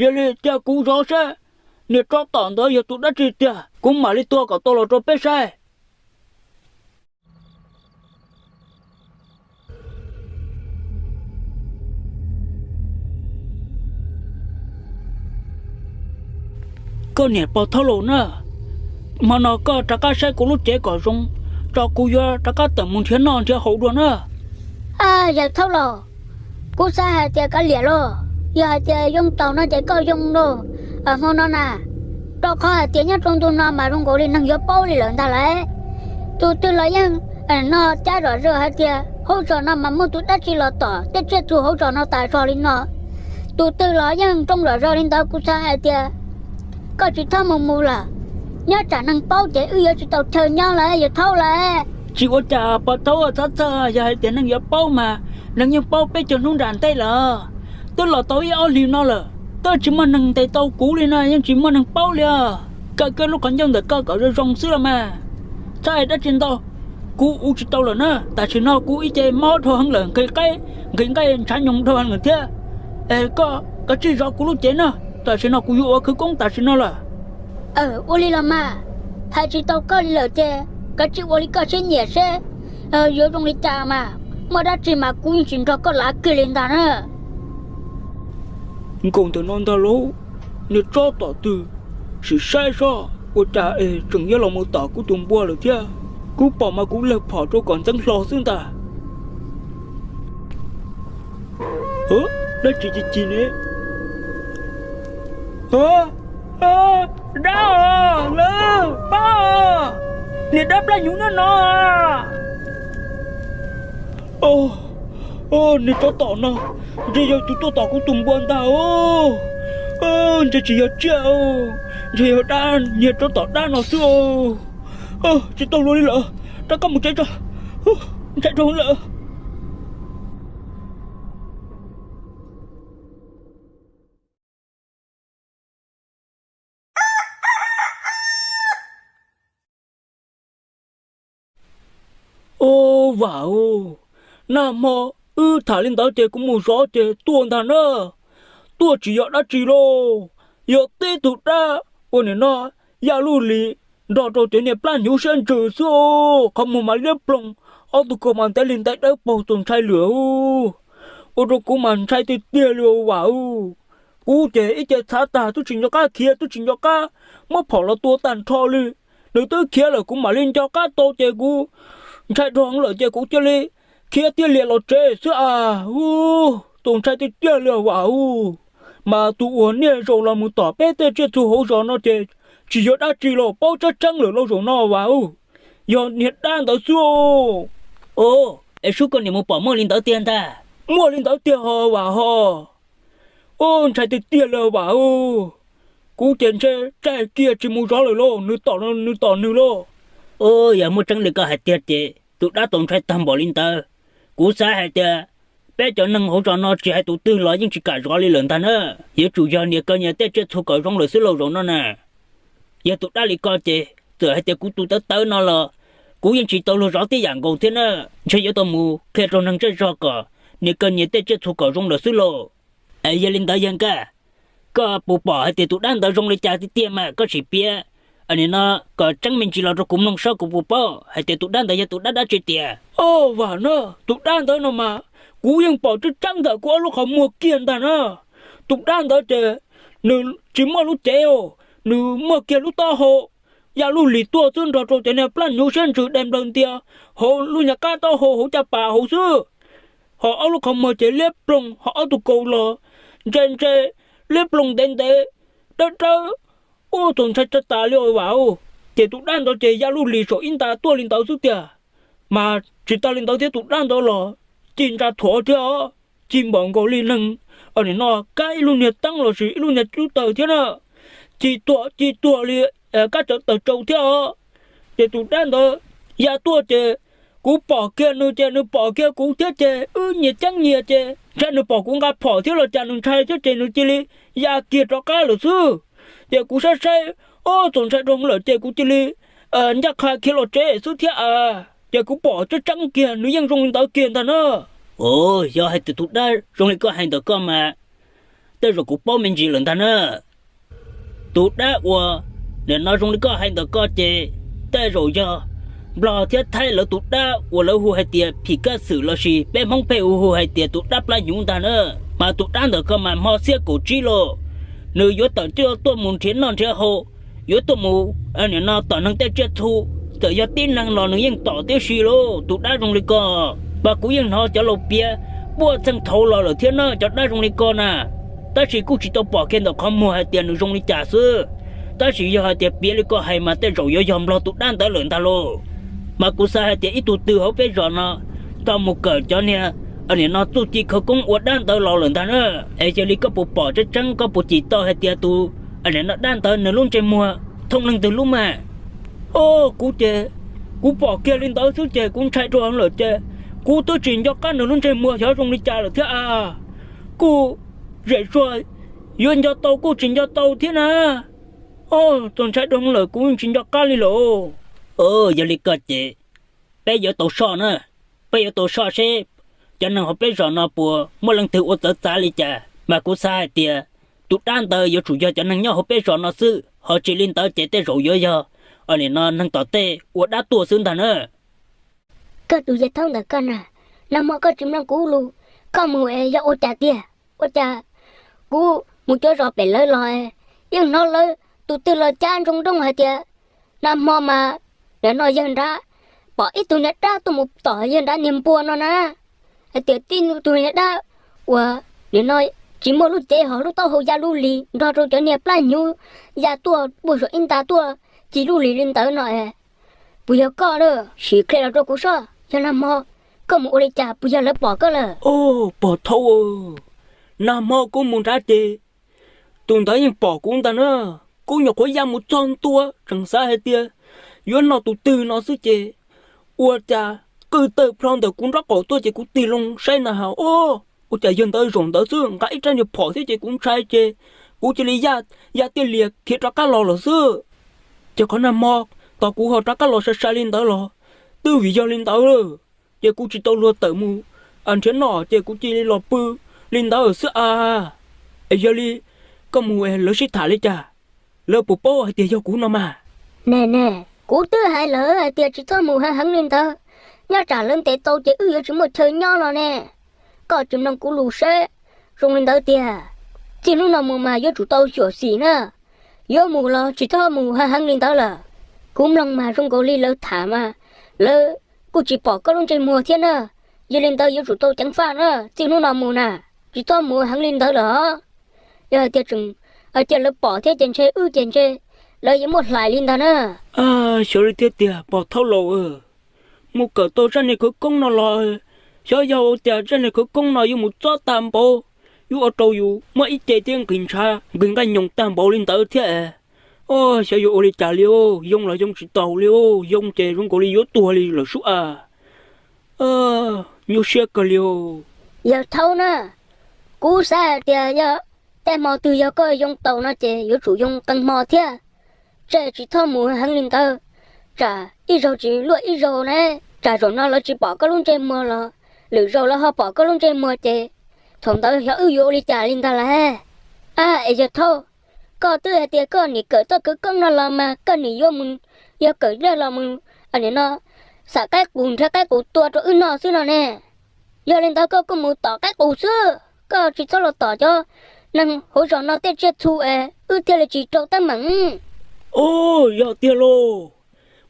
Yog li cia kuv zov seb niag tsov tom ntawd yog tus dab tsi tiag, kuv mam li tua kom tau los rau peb saib. Koj niam pog Thaub Laus na, hmo no koj rov qab saib kuv lub cev kom zoo, tso kuv yuav rov qab tawm mus nrhiav noj nrhiav haus dua na. Yawg Thaub Laus, kuv xav hais tias kav liam lauj, yog hais tias yoo taus no ces koj yoo lauj. Hmo no na, rau qhov hais tias nyob rau ntu no mas zoo nkaus li neeg yuav paub li lawm ntag lauj. Tus twg los yeej no cab zom zaws hais tias hauv zos no mas muaj tus dab tsi los tom tej tsiaj txhu hauv zos no tas zog li no. Tus twg los yeej nroo zom zaws li ntawd, kuv xav hais tias koj tsis txhob mus mus lawm, nyob tsam neeg paub ces wb yuav tsis tau chaw nyob lawm yawg Thaub lauj. Tsis ua cas pog Thaub, txhob txhawj, yog hais tias neeg yuav paub mas neeg yeej paub peb caug hnub nram ntej lawm. Twb los tau ib ob hlis no lawm, twb tsis muaj neeg ntes tau kuv li no, yeej tsis muaj neeg paub li os. Kaw kiag lub qhov ncauj ntawm koj kom zoo zoo xwb los mas, txhob hais dab tsi ntau, kuv ua tsis tau lawm na. Tam sim no kuv ib ce mob dhau heev lawm, nqhis qaib nqhis nqaij ntshav nyoos dhau heev lawm thiab. Es koj kav tsij zov kuv lub cev na, tam sim no kuv yuav ua khawv koob tam sim no lawm. Ua li los mas, hais tsis tau koj li lawm ces kav tsij ua li koj siab nyiam seb yuav zoo li cas mas, muaj dab tsi mas kuv yeej tsis nrog koj lav kiag li ntag na. Nkaus ntawm no ntag lauj, niag tsob tom twg, sim saib seb ua cas es tseem yuav los mus tom kuv tus npua lawm thiab. Kuv pom mas kuv lawg phom rau kom ntxeev hlo xwb ntag. Dab tsi ci ci ne? Dab os, lawv pab os, niag dab plab hnyuv nab no. Niag tsov tom no, ntshe yog tus tuaj tom kuv tus npua ntag os. Ntshe tsis yog tsiaj, ntshe yog dab, niag tsov tom dab no xwb. Tsis tau luag li lawm, rov qab mus tsev tso, ntshai dhau lawm. Au, Vam os, nag hmo wb tham li ntawd ces kuv mus zov ces tuaj ntag na. Tuaj tsis yog dab tsi lauj, yog tib tug dab uas nim no ya luj lis nrog rau cov niag plab hnyuv siab ntsws xwb. Qhov muag mas liab ploog, ob tug kaus mas ntev li ntev dawb paug txaus ntshai lawm. Ua rau kuv mas ntshai tiag tiag li Vam. Kuv ces ib ce txhav tag twb tsis nco qab khiav, twb tsis nco qab muab phom los tua tag nrho li. Nws twb khiav lawm kuv mam li nco qab tau ces kuv ntshai dhau heev lawm ces kuv cia li khiav tiag lias los tsev xwb as. Txaus ntshai tiag tiag li Vam. Mas tus uas niaj zaus los mus tom peb tej tsiaj txhu hauv zos no ces tsis yog dab tsi los paub tseeb tseeb lawm lauj zaum no Vam. Yog niag dab ntawd xwb. Au, es sub koj niam mus pom muaj li ntawd tiag ntag. Muaj li ntawd tiag ho Vam ho. Au, ntshai tiag tiag li Vam. Kuv ces ntshe tsaig kiag tsis mus zov lawm lauj, nws tom nws tom nws lauj. Au, yog muaj tseeb li koj hais tiag ces tus dab txaus ntshai tag npaum li ntawd. Kuv xav hais tias peb cov neeg hauv zos no tsis hais tus twg los yeej tsis kam zov li lawm ntag na. Yuav tsum yog niag kaw nyias tej tsiaj txhu kom zoo lawm xwb lauj zaum no na. Yog tus dab li ko ces txawm hais tias kuv tus tawv tawv no los kuv yeej tsis tau luag zov tib yam nkaus thiab na. Ntshe yuav tau mus qhia rau neeg zej zog kom niag kaw nyias tej tsiaj txhu kom zoo lawm xwb lauj. Es yog li ntawd yawg Nkaj, koj puas pom hais tias tus dab ntawd zoo li cas tiag tiag mas koj sim piav nim no kom tseeb me ntsis los rau kuv mloog saib kuv puas paub hais tias tus dab ntawd yog tus dab dab tsi tiag. Au, vam na, tus dab ntawd no mas kuv yeej pom tseeb tseeb ntawm kuv ob lub qhov muag kiag ntag na. Tus dab ntawd ces nws tsis muaj lub cev, nws muaj kiag lub taub hau ya lub lis tuaj xwb nrog rau cov niag plab hnyuv siab ntsws dai nplaws ntia hauv lub nyuag qab taub hau hauv caj pas hauv xwb. Ho ob lub qhov muag ces liab ploog, ho ob tug kaus los ntse ntse, liab ploog ntev ntev, dawb dawb. Ua txaus ntshai tshaj tas li os vam. Ces tus dab ntawd ces ya lub lis saum ib nta tuaj li ntawd xwb tiag. Mas tsis tas li ntawd thiab, tus dab ntawd los ci ntsa thuav thiab os, ci npaum nkaus li neeg nim no kab ib lub niag teeb lossis ib lub niag cub taws thiab na. Ci tuag ci tuag li kab cawv taws tsau thiab os. Ces tus dab ntawd ya tuaj ces kuv pom kiag nws ces nws pom kiag kuv thiab ces wb nyias ceeb nyias ces ntshai nws pom kuv nqa phom thiab los cas nws ntshai thiab ces nws cia li ya kiag rov qab lawm xwb. Ces kuv saib saib, ua txaus ntshai dhau lawm ces kuv cia li ncaj qha khiav los tsev xwb thiab a. Ces kuv pom tseeb tseeb kiag nws yeej zoo li ntawd kiag ntag na. Ua, yog hais tias tus dab zoo li koj hais ntawm koj mas tej zaum kuv paub me ntsis lawm ntag na. Tus dab uas nim no zoo li koj hais ntawm koj ces tej zaum yog Nplog thiab Thaib lawv tus dab uas lawv hu hais tias phim kaj xwm lossis peb Hmoob pheej hu hu hais tias tus dab plab hnyuv ntag na. Mas tus dab ntawm koj mas hmo xiab kaum tsib los nws yuav tawm tuaj mus nrhiav noj nrhiav haus, yuav tuaj mus nim no tom neeg tej tsiaj txhu, txawm yog tib neeg los nws yeej tom tib si lauj. Tus dab zoo li koj mas kuv yeej hnov cov laus piav puaj txheej thaud los lawm thiab na, cov dab zoo li koj na. Tab sis kuj tsis tau pom kiag ntawm qhov muag hais tias nws zoo li cas xwb. Tab sis yog hais tias piav li koj hais mas tej zaum yuav yog Nplog tus dab ntawd lawm ntag lauj. Mas kuv xav hais tias ib tug twg hauv peb zos no tau mus kawm cov niag nim no txuj ci khawv koob ua dab ntawd los lawm ntag na. Es yog li koj puas pom tseeb tseeb, koj puas cim tau hais tias tus nim no dab ntawd nws lub ntsej muag thooj leej twg lub mas? Au, kuv ces kuv pom kiag li ntawd xwb ces kuv ntshai dhau lawm ces kuv twb tsis nco qab nws lub ntsej muag xyov zoo li cas lawm thiab a. Kuj zem zuag yuav nco tau kuj tsis nco tau thiab na. Au, txaus ntshai dhau lawm kuv tsis nco qab li lawm. Yog li ko ces peb yuav tau soj na, peb yuav tau soj seb cov neeg hauv peb zos no puas muaj leej twg ua txawv txav li cas. Mas kuv xav hais tias tus dab ntawd yuav tsum yog cov neeg nyob hauv peb zos no xwb, ho tsis li ntawd ces tej zaum yuav yog nim no neeg tom tej ua dab tuaj xwb ntag na. Koj tus yawg thaub ntawm koj na, nag hmo koj tsis mloog kuv lus, koj mus es yog ua cas tiag? Ua cas kuv mus cuab zos pem lawv los yeej hnov lawv tus twg los cab ntsoog nrooj hais tias nag hmo mas nim no yawg nrab pom ib tug niag dab tuaj mus tom yawg nrab niag npua no na, hais tias tib tug niag dab uas nim no tsis muaj lub cev ho lub taub hau ya lub lis nrog rau cov niag plab hnyuv ya tuaj puag saum ib nta tuaj ci lub lis li ntawd no es. Puas yog koj lawm? Sim qhia los rau kuv soj, yog nag hmo koj mus ua li cas puas yog lawv pom koj lawm? Au, pog thaub, nag hmo kuv mus nrad ces tus ntawd yeej pom kuv ntag na. Kuv nyuam qhuav ya mus txog ntua tseem xav hais tias yuav noj tus twg no xwb ces ua cas qw tawg plho ntawm kuv nraub qaum tuaj ces kuv tig loo saib na has, ua cas yog ntawd zaum ntawd xwb, nqa ib rab niag phom thiab ces kuv ntshai ces kuv cia li ya, ya tiaj lias khiav rov qab los lawm xwb. Ces qhov nag hmo tos kuv ho rov qab los sai sai li ntawd los twb vim yog li ntawd lawm, ces kuv tsis tau luag tawm mus nrhiav noj ces kuv cia li los pw li ntawd xwb a. Es yog li koj mus es lawv sib tham li cas? Lawv puas paub hais tias yog kuv no mas? Ne ne, kuv twb hais lawv hais tias tsis txhob mus heev heev li ntawd, nyob tsam lawv ntes tau ces wb yuav tsis muaj chaw nyob no ne. Koj tsis mloog kuv lus seb, zoo li ntawd tiag, txij hnub no mus mas yuav tsum tau xyuam xim na. Yuav mus los tsis txhob mus heev heev li ntawd lawm. Kuv mloog mas zoo nkaus li lawv tham mas lawv kuj tsis pom koj lub ntsej muag thiab na. Yog li ntawd yuav tsum tau ceev faj na, txij hnub no mus na, tsis txhob mus heev li ntawd lawm os. Yog hais tias tseem, hais tias lawv pom thiab ces ntshe wb ces ntshe lawv yuav muab hlais li ntag na. Xyov li thiab tiag pog thaub laus, mus kawm tau zaj niag khawv koob no los xyov yog ua cas zaj niag khawv koob no yuav mus txob tag npaum, yuav ua rau yus muaj ib ce thiab nqhis ntshav nqhis nqaij nyoos tag npaum li ntawd thiab. Xyov yuav ua li cas li, yoo los yoo tsis taus li, yoo ces zoo nkaus li yuav tuag li lawm sub a. Nyuaj siab kawg li. Yawg thaub na, kuv xav hais tias yog tej hmo twg yog koj yoo tau no ces yuav tsum yoo qee hmo thiab, tsam tsis txhob mus heev li ntawd, tsam ib zaug tsis luaj ib zaug ne, tsam zaum no lawv tsis pom koj lub ntsej muag los lwm zaus lawv ho pom koj lub ntsej muag ces thaum ntawd xyov wb yuav ua li cas li ntag lauj. A es yawg thaub, Koj twb hais tias koj nim kawm txoj khawv koob no los mas koj nim yuav mus, yog kawm dab los mus, nim no xam qaib qus nrhiav qaib qus tua rau wb noj xwb no ne. Yog li ntawd koj kuj mus tom qaib qus xwb, koj tsis txhob los tom cov neeg hauv zos no tej tsiaj txhu es wb thiaj li tsis raug teeb meem. Yog tiag lauj,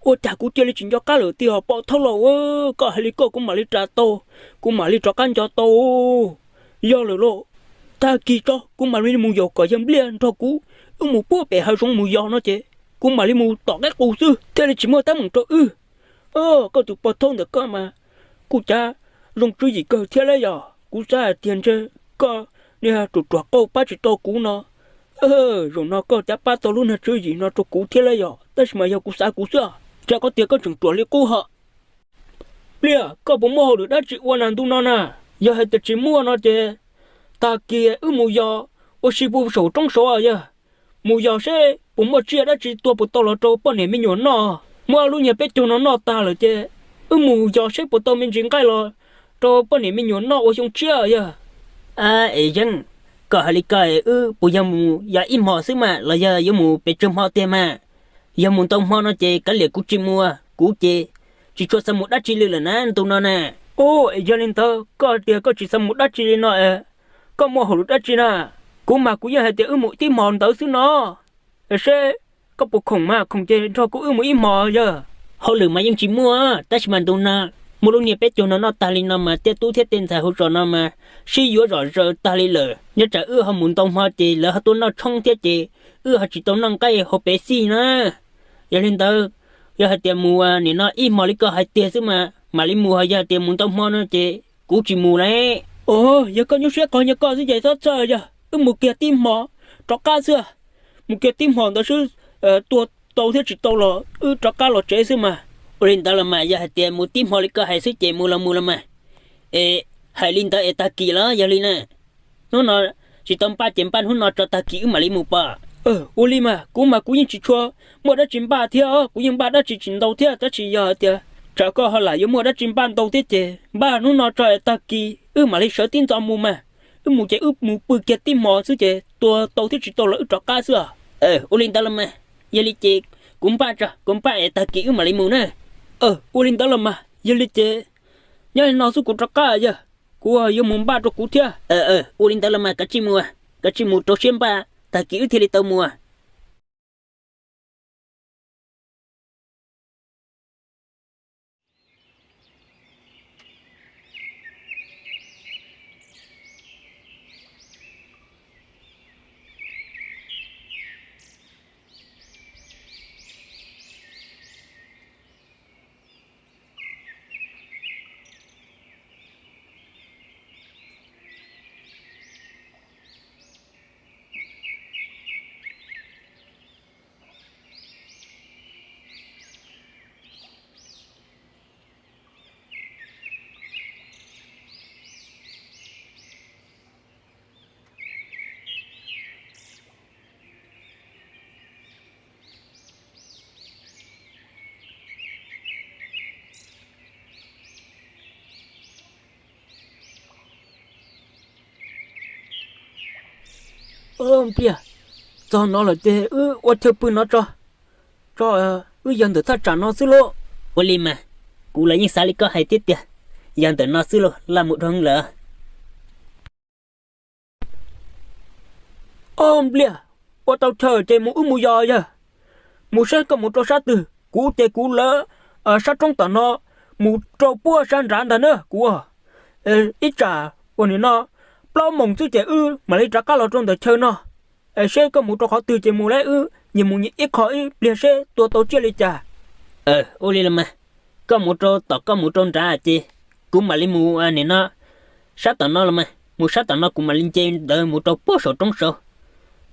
ua cas kuv cia li tsis nco qab lawm tiag poj thaub lauj. Koj hais li koj kuv mam li ras tau, kuv mam li rov qab nco tau. Yog lawm lauj, tag kis tso kuv mam li mus yaum kom yawg Npliaj nrog kuv, wb mus puag pem hav zoov mus yos no ces kuv mam li mus tom qaib qus xwb thiaj li tsis muaj teeb meem rau wb. Koj tus poj thaub ntawm koj mas kuj cav zoo tswv yim kawg thiab lauj yog. Kuv xav hais tias ntshe koj niag ruam ruam qauj pab tsis tau kuv no. Zaum no koj cav pab tau lub niag tswv yim no rau kuv thiab lauj yog, tab sis mas yog kuv xav kuv xwb os. Rau qhov tias koj tseem ruam li qub hos. Npliaj, koj puas muaj hauj lwm dab tsi ua na ntu no na? Yog hais tias tsis muaj no ces tag kis wb mus yos ua si puag saum roob saud yog. Mus yos seb puas muaj tsiaj dab tsi tua puas tau los rau poj niam me nyuam noj. Muab lub niag peb caug no noj tag lawm ces wb mus yos seb puas tau me ntsis nqaij los rau poj niam me nyuam noj ua xyoo tshiab yog. Es Yeeb, koj hais li ko wb puas yog mus yos ib hmos xwb mas los yog yuav mus pes tsawg hmo tiag mas? Yog mus ntau hmo no ces kav liam kuv tsis mus, kuv ces tsis tshua xav mus dab tsi li lawm na ntu no na. Ub, es yog li ntawd koj tias koj tsis xav mus dab tsi li no es koj muaj hauj lwm dab tsi na? Kuv mas kuv yeej hais tias wb mus tib hmos ntawd xwb no. Es seb koj puas khoom mas khoom ces nrog kuv wb mus ib hmos yog. Hauj lwm mas yeej tsis muaj, tab sis mas ntu no muaj lub niag peb caug no noj tag li no mas tej tub thiab tej ntxhais hauv zos no mas sib yuav zom zaws tag li lawm. Nyob tsam wb ho mus ntau hmo ces lawv ho tuaj noj tshoob thiab ces wb ho tsis tau noj nqaij hauv pes xij na. Yog li ntawd, yog hais tias mus nim no ib hmos li koj hais tiag xwb mas mam li mus, ho yog hais tias mus ntau hmo no ces kuv tsis mus lauj. Yog koj nyuaj siab qhov nyob koj xwb ces txhob txhawj, yog wb mus kiag tib hmo rov qab xwb. Mus kiag tib hmo ntawd xwb, tua tau thiab tsis tau los wb rov qab los tsev xwb mas. Ua li ntawd los mas yog hais tias mus tib hmo li koj hais xwb ces mus los mus los mas. Es hais li ntawd es tag kis los yog li na. Hnub no tsis tau npaj ces npaj hnub no tso tag kis wb mam li mus pom. Ua li mas kuv mas kuv yeej tsis tshua muaj dab tsi npaj thiab, kuv yeej npaj dab tsi tsis ntau thiab, tab sis yog hais tias tsam koj ho lam yuav muaj dab tsi npaj ntau thiab ces npaj hnub no tso es tag kis wb mam li sawv tib ntxov mus mas. Wb mus ces wb mus pw kiag tib hmo xwb ces tua tau thiab tsis tau los wb rov qab xwb os. Ua li ntawd los mas, yog li ces kuv npaj tso, kuv npaj es tag kis wb mam li mus na. Ua li ntawd los mas yog li ces nyob li no xwb kuv rov qab yog, kuv yuav mus npaj rau kuv thiab. Ua li ntawd los mas kav tsij mus, kav tsij mus rau siab npaj tag kis wb thiaj li tau mus. Npliaj, txog no lawm ces wb ua chaw pw no tso, tso wb yog ntawm thaj tsam no xwb lauj. Ua li mas, kuv los yeej xav li koj hais thiab tiag, yog ntawm no xwb lauj, laj mus dhau lawm. Ob Npliaj, ua tau chaw ces mus wb mus yos yog. Mus saib koj mus rau sab twg, kuv ces kuv lawv sab roob tom no, mus rau puag sab nrad ntag na kuv. Ib tsam uas nim no plaub moos xwb ces wb mam li rov qab los rau ntawm chaw no. Es seb koj mus rau qhov twg ces mus lauj, wb nyias mus nyias ib qho ib pliag seb tua tau tsiaj li cas. Ua li los mas, koj mus rau tom koj mus rau nrad ces kuv mam li mus nim no sab tom no los mas, mus sab tom no kuv mam li nce ntawd mus rau puag saum roob saud,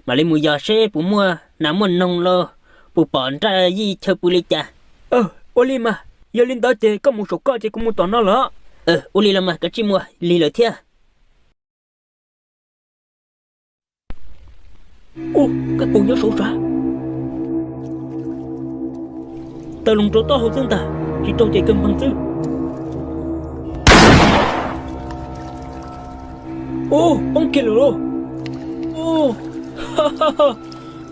mam li mus yos seb puas muaj nas muaj noog los puas pom nraj yij chaw pw li cas. Ua li mas, yog li ntawd ces koj mus saum koj ces kuv mus tom no lawm. Ua li los mas, kav tsij mus, lig lawm thiab. Ub, kab pus nyob saud sav. Taw loo rau taub hau xwb ntag, tsis raug ces kawg nphees xwb. Ub, poob kiag lawm lauj. Ub,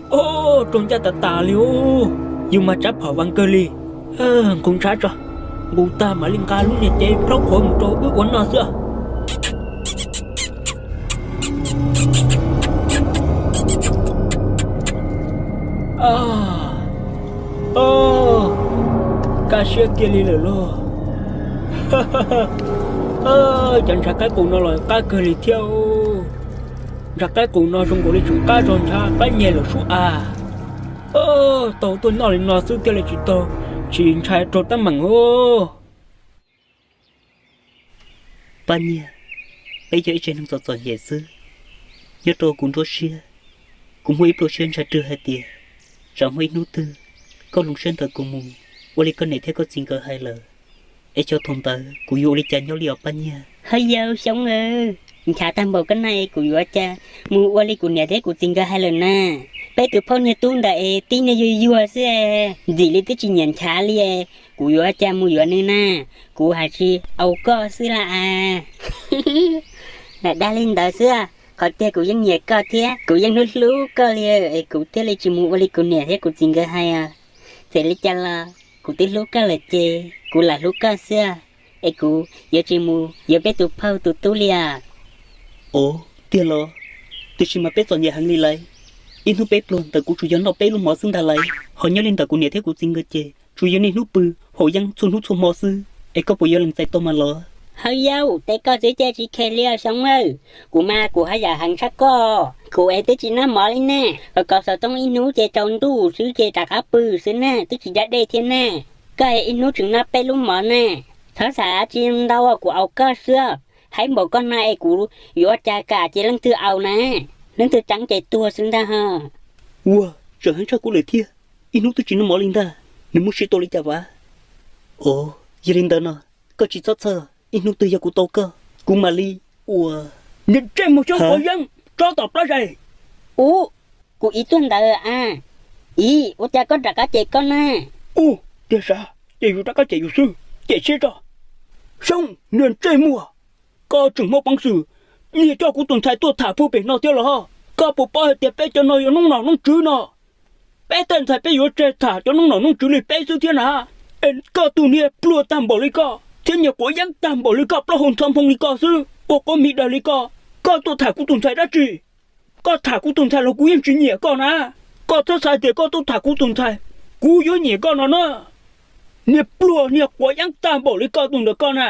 Os, raug ncaj tas tas li os. Yus mas tsav phom vas kawg li. Nqus ntshav tso, nqus tag mam li nqa lub niag cev plaub qhuav mus rau wb ua noj xwb. Kaj siab kiag li lawm lauj. Cov ntshav qaib qus no los qab kawg li thiab. Ntshav qaib qus no zoo nkaus li tseem qab zog ntshav qaib nyeg lawm sub as. Tau tuaj noj li no xwb thiaj li tsis tau, tsis ntshai raug teeb meem os. Paj Nyiag, peb yog ib tsev neeg txom txom nyem xwb. Nyob rau kuv nruab siab, kuv muaj ib pluag siab ntshai rwg hais tias tsam muaj ib hnub twg koj hloov siab ntawm kuv mus ua li koj niam thiab koj txiv nkawd hais lawm, es xyov thaum ntawd kuv yuav ua li cas nyob li os Paj Nyiag. Hawb yau Xyoob, nchav tag npaum koj na es kuv yuav ua cas mus ua li kuv niam thiab kuv txiv nkawd hais lawm na. Peb tus phauj niag tub ntawd es tib niag yuag yuag xwb, ntxim li twb tsis nyiam nchav li. Kuv yuav ua cas mus yuav nws na, kuv hais tsis aus koj xwb la as. Lam dag li ntawd xwb, qhov tiag kuv yeej nyiam koj thiab kuv yeej hlub hlub koj li es kuv thiaj li tsis mus ua li kuv niam thiab kuv txiv nkawd hais. Txawm li cas los kuv twb hlub koj lawm ces kuv lam hlub koj xwb, es kuv yuav tsis mus yuav peb tus phauj tus tub li as. Ov, tiag los? Tiam sis mas peb txom nyem heev li lauj. Ib hnub peb pluag ntawm kuv tsuas yog noj peb lub mov xwb ntag lauj, ho nyob li ntawm kuv niam thiab kuv txiv nkawd ces tsuas yog niaj hnub pw haus yeeb txhua hnub txhua hmo xwb, es koj puas yuav lees txais tau mas los? Hawb yau, teb koj xwb ces tsis khe li os Xyoob. Kuv mas kuv haj yam heev tshaj koj, kuv es twb tsis noj mov li ne, kom xov tooj ib hnub ces tsaus ntuj xwb ces rov qab pw xwb ne, twb tsis da dej thiab ne. Koj es ib hnub tseem noj peb lub mov ne. Txhob xav tsis ntau, kuv aus koj xwb. Haib npaum koj no es kuv yuav ua cas kam cia leej twg aus na, leej twg tseeb ces tuag xwb ntag ho. Ua, tseem heev tshaj kuv lawm thiab, ib hnub twb tsis noj mov li ntag, nws muaj siab tua li cas vas? Ov, yog li ntawd no, koj tsis txhob txhawj, ib hnub twg yog kuv tau koj, kuv mam li ua. Niag ntsej muag Xyoob quav yeeb, tsob tom plab zais. Ub, kuv ib tuaj ntawd a. Ib, ua cas koj rov qab cem koj na? Ub, tiag sav, ces yus rov qab cem yus xwb, cem siab tso. Xyoob, niag ntsej muag, koj tseem muaj peev xwm niag coj kuv tus ntxhais tuaj tham pug pem no thiab los? Koj puas paub hais tias peb cov no yog noob nom noob tswv no? Peb tej ntxhais peb yuav tseg tham cov noob nom noob tswv li peb xwb thiab na. Es koj tus niag pluag tag npaum li koj thiab niag quav yeeb tag npaum li koj, plaub hau ntxhov nphoo li koj xwb, ua quav mis daws li koj, koj tuaj tham kuv tus ntxhais dab tsi? Koj tham kuv tus ntxhais los kuv yeej tsis nyiam koj na. Koj txhob xav tias koj tuaj tham kuv tus ntxhais, kuv yuav nyiam koj no na. Niag pluag niag quav yeeb tag npaum li koj tus ntawm koj na,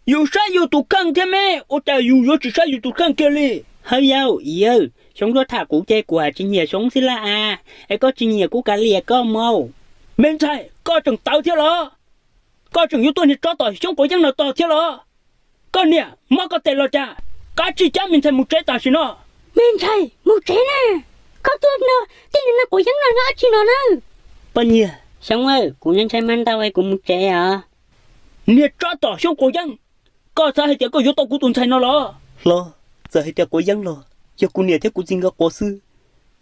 yus saib yus tus kheej thiab me, ua cas yus yuav tsis saib yus tus kheej kiag li? Hawb yau, ib yawg, Xyoob tuaj tham kuv ces kuv hais tsis nyiam Xyoob xwb laj as, es koj tsis nyiam kuv kav liam koj mas. Me ntxhais, koj tseem tawv thiab los? Koj tseem yuav tuaj niag tsob tom Xyoob quav yeeb no tog thiab los? Koj niam mob koj tes los cas? Kav tsij cab me ntxhais mus tsev tam sim no. Me ntxhais, mus tsev na. Koj tuaj no, tej niag quav yeeb no nyob dab tsi no na? Poj niam, Xyoob, kuv ntshai mas ntau, kuv mus tsev os. Niag tsob tom Xyoob quav yeeb, koj xav hais tias koj yuav tau kuv tus ntxhais no los? Hlob, txawm hais tias quav yeeb los yog kuv niam thiab kuv txiv nkawd quav xwb,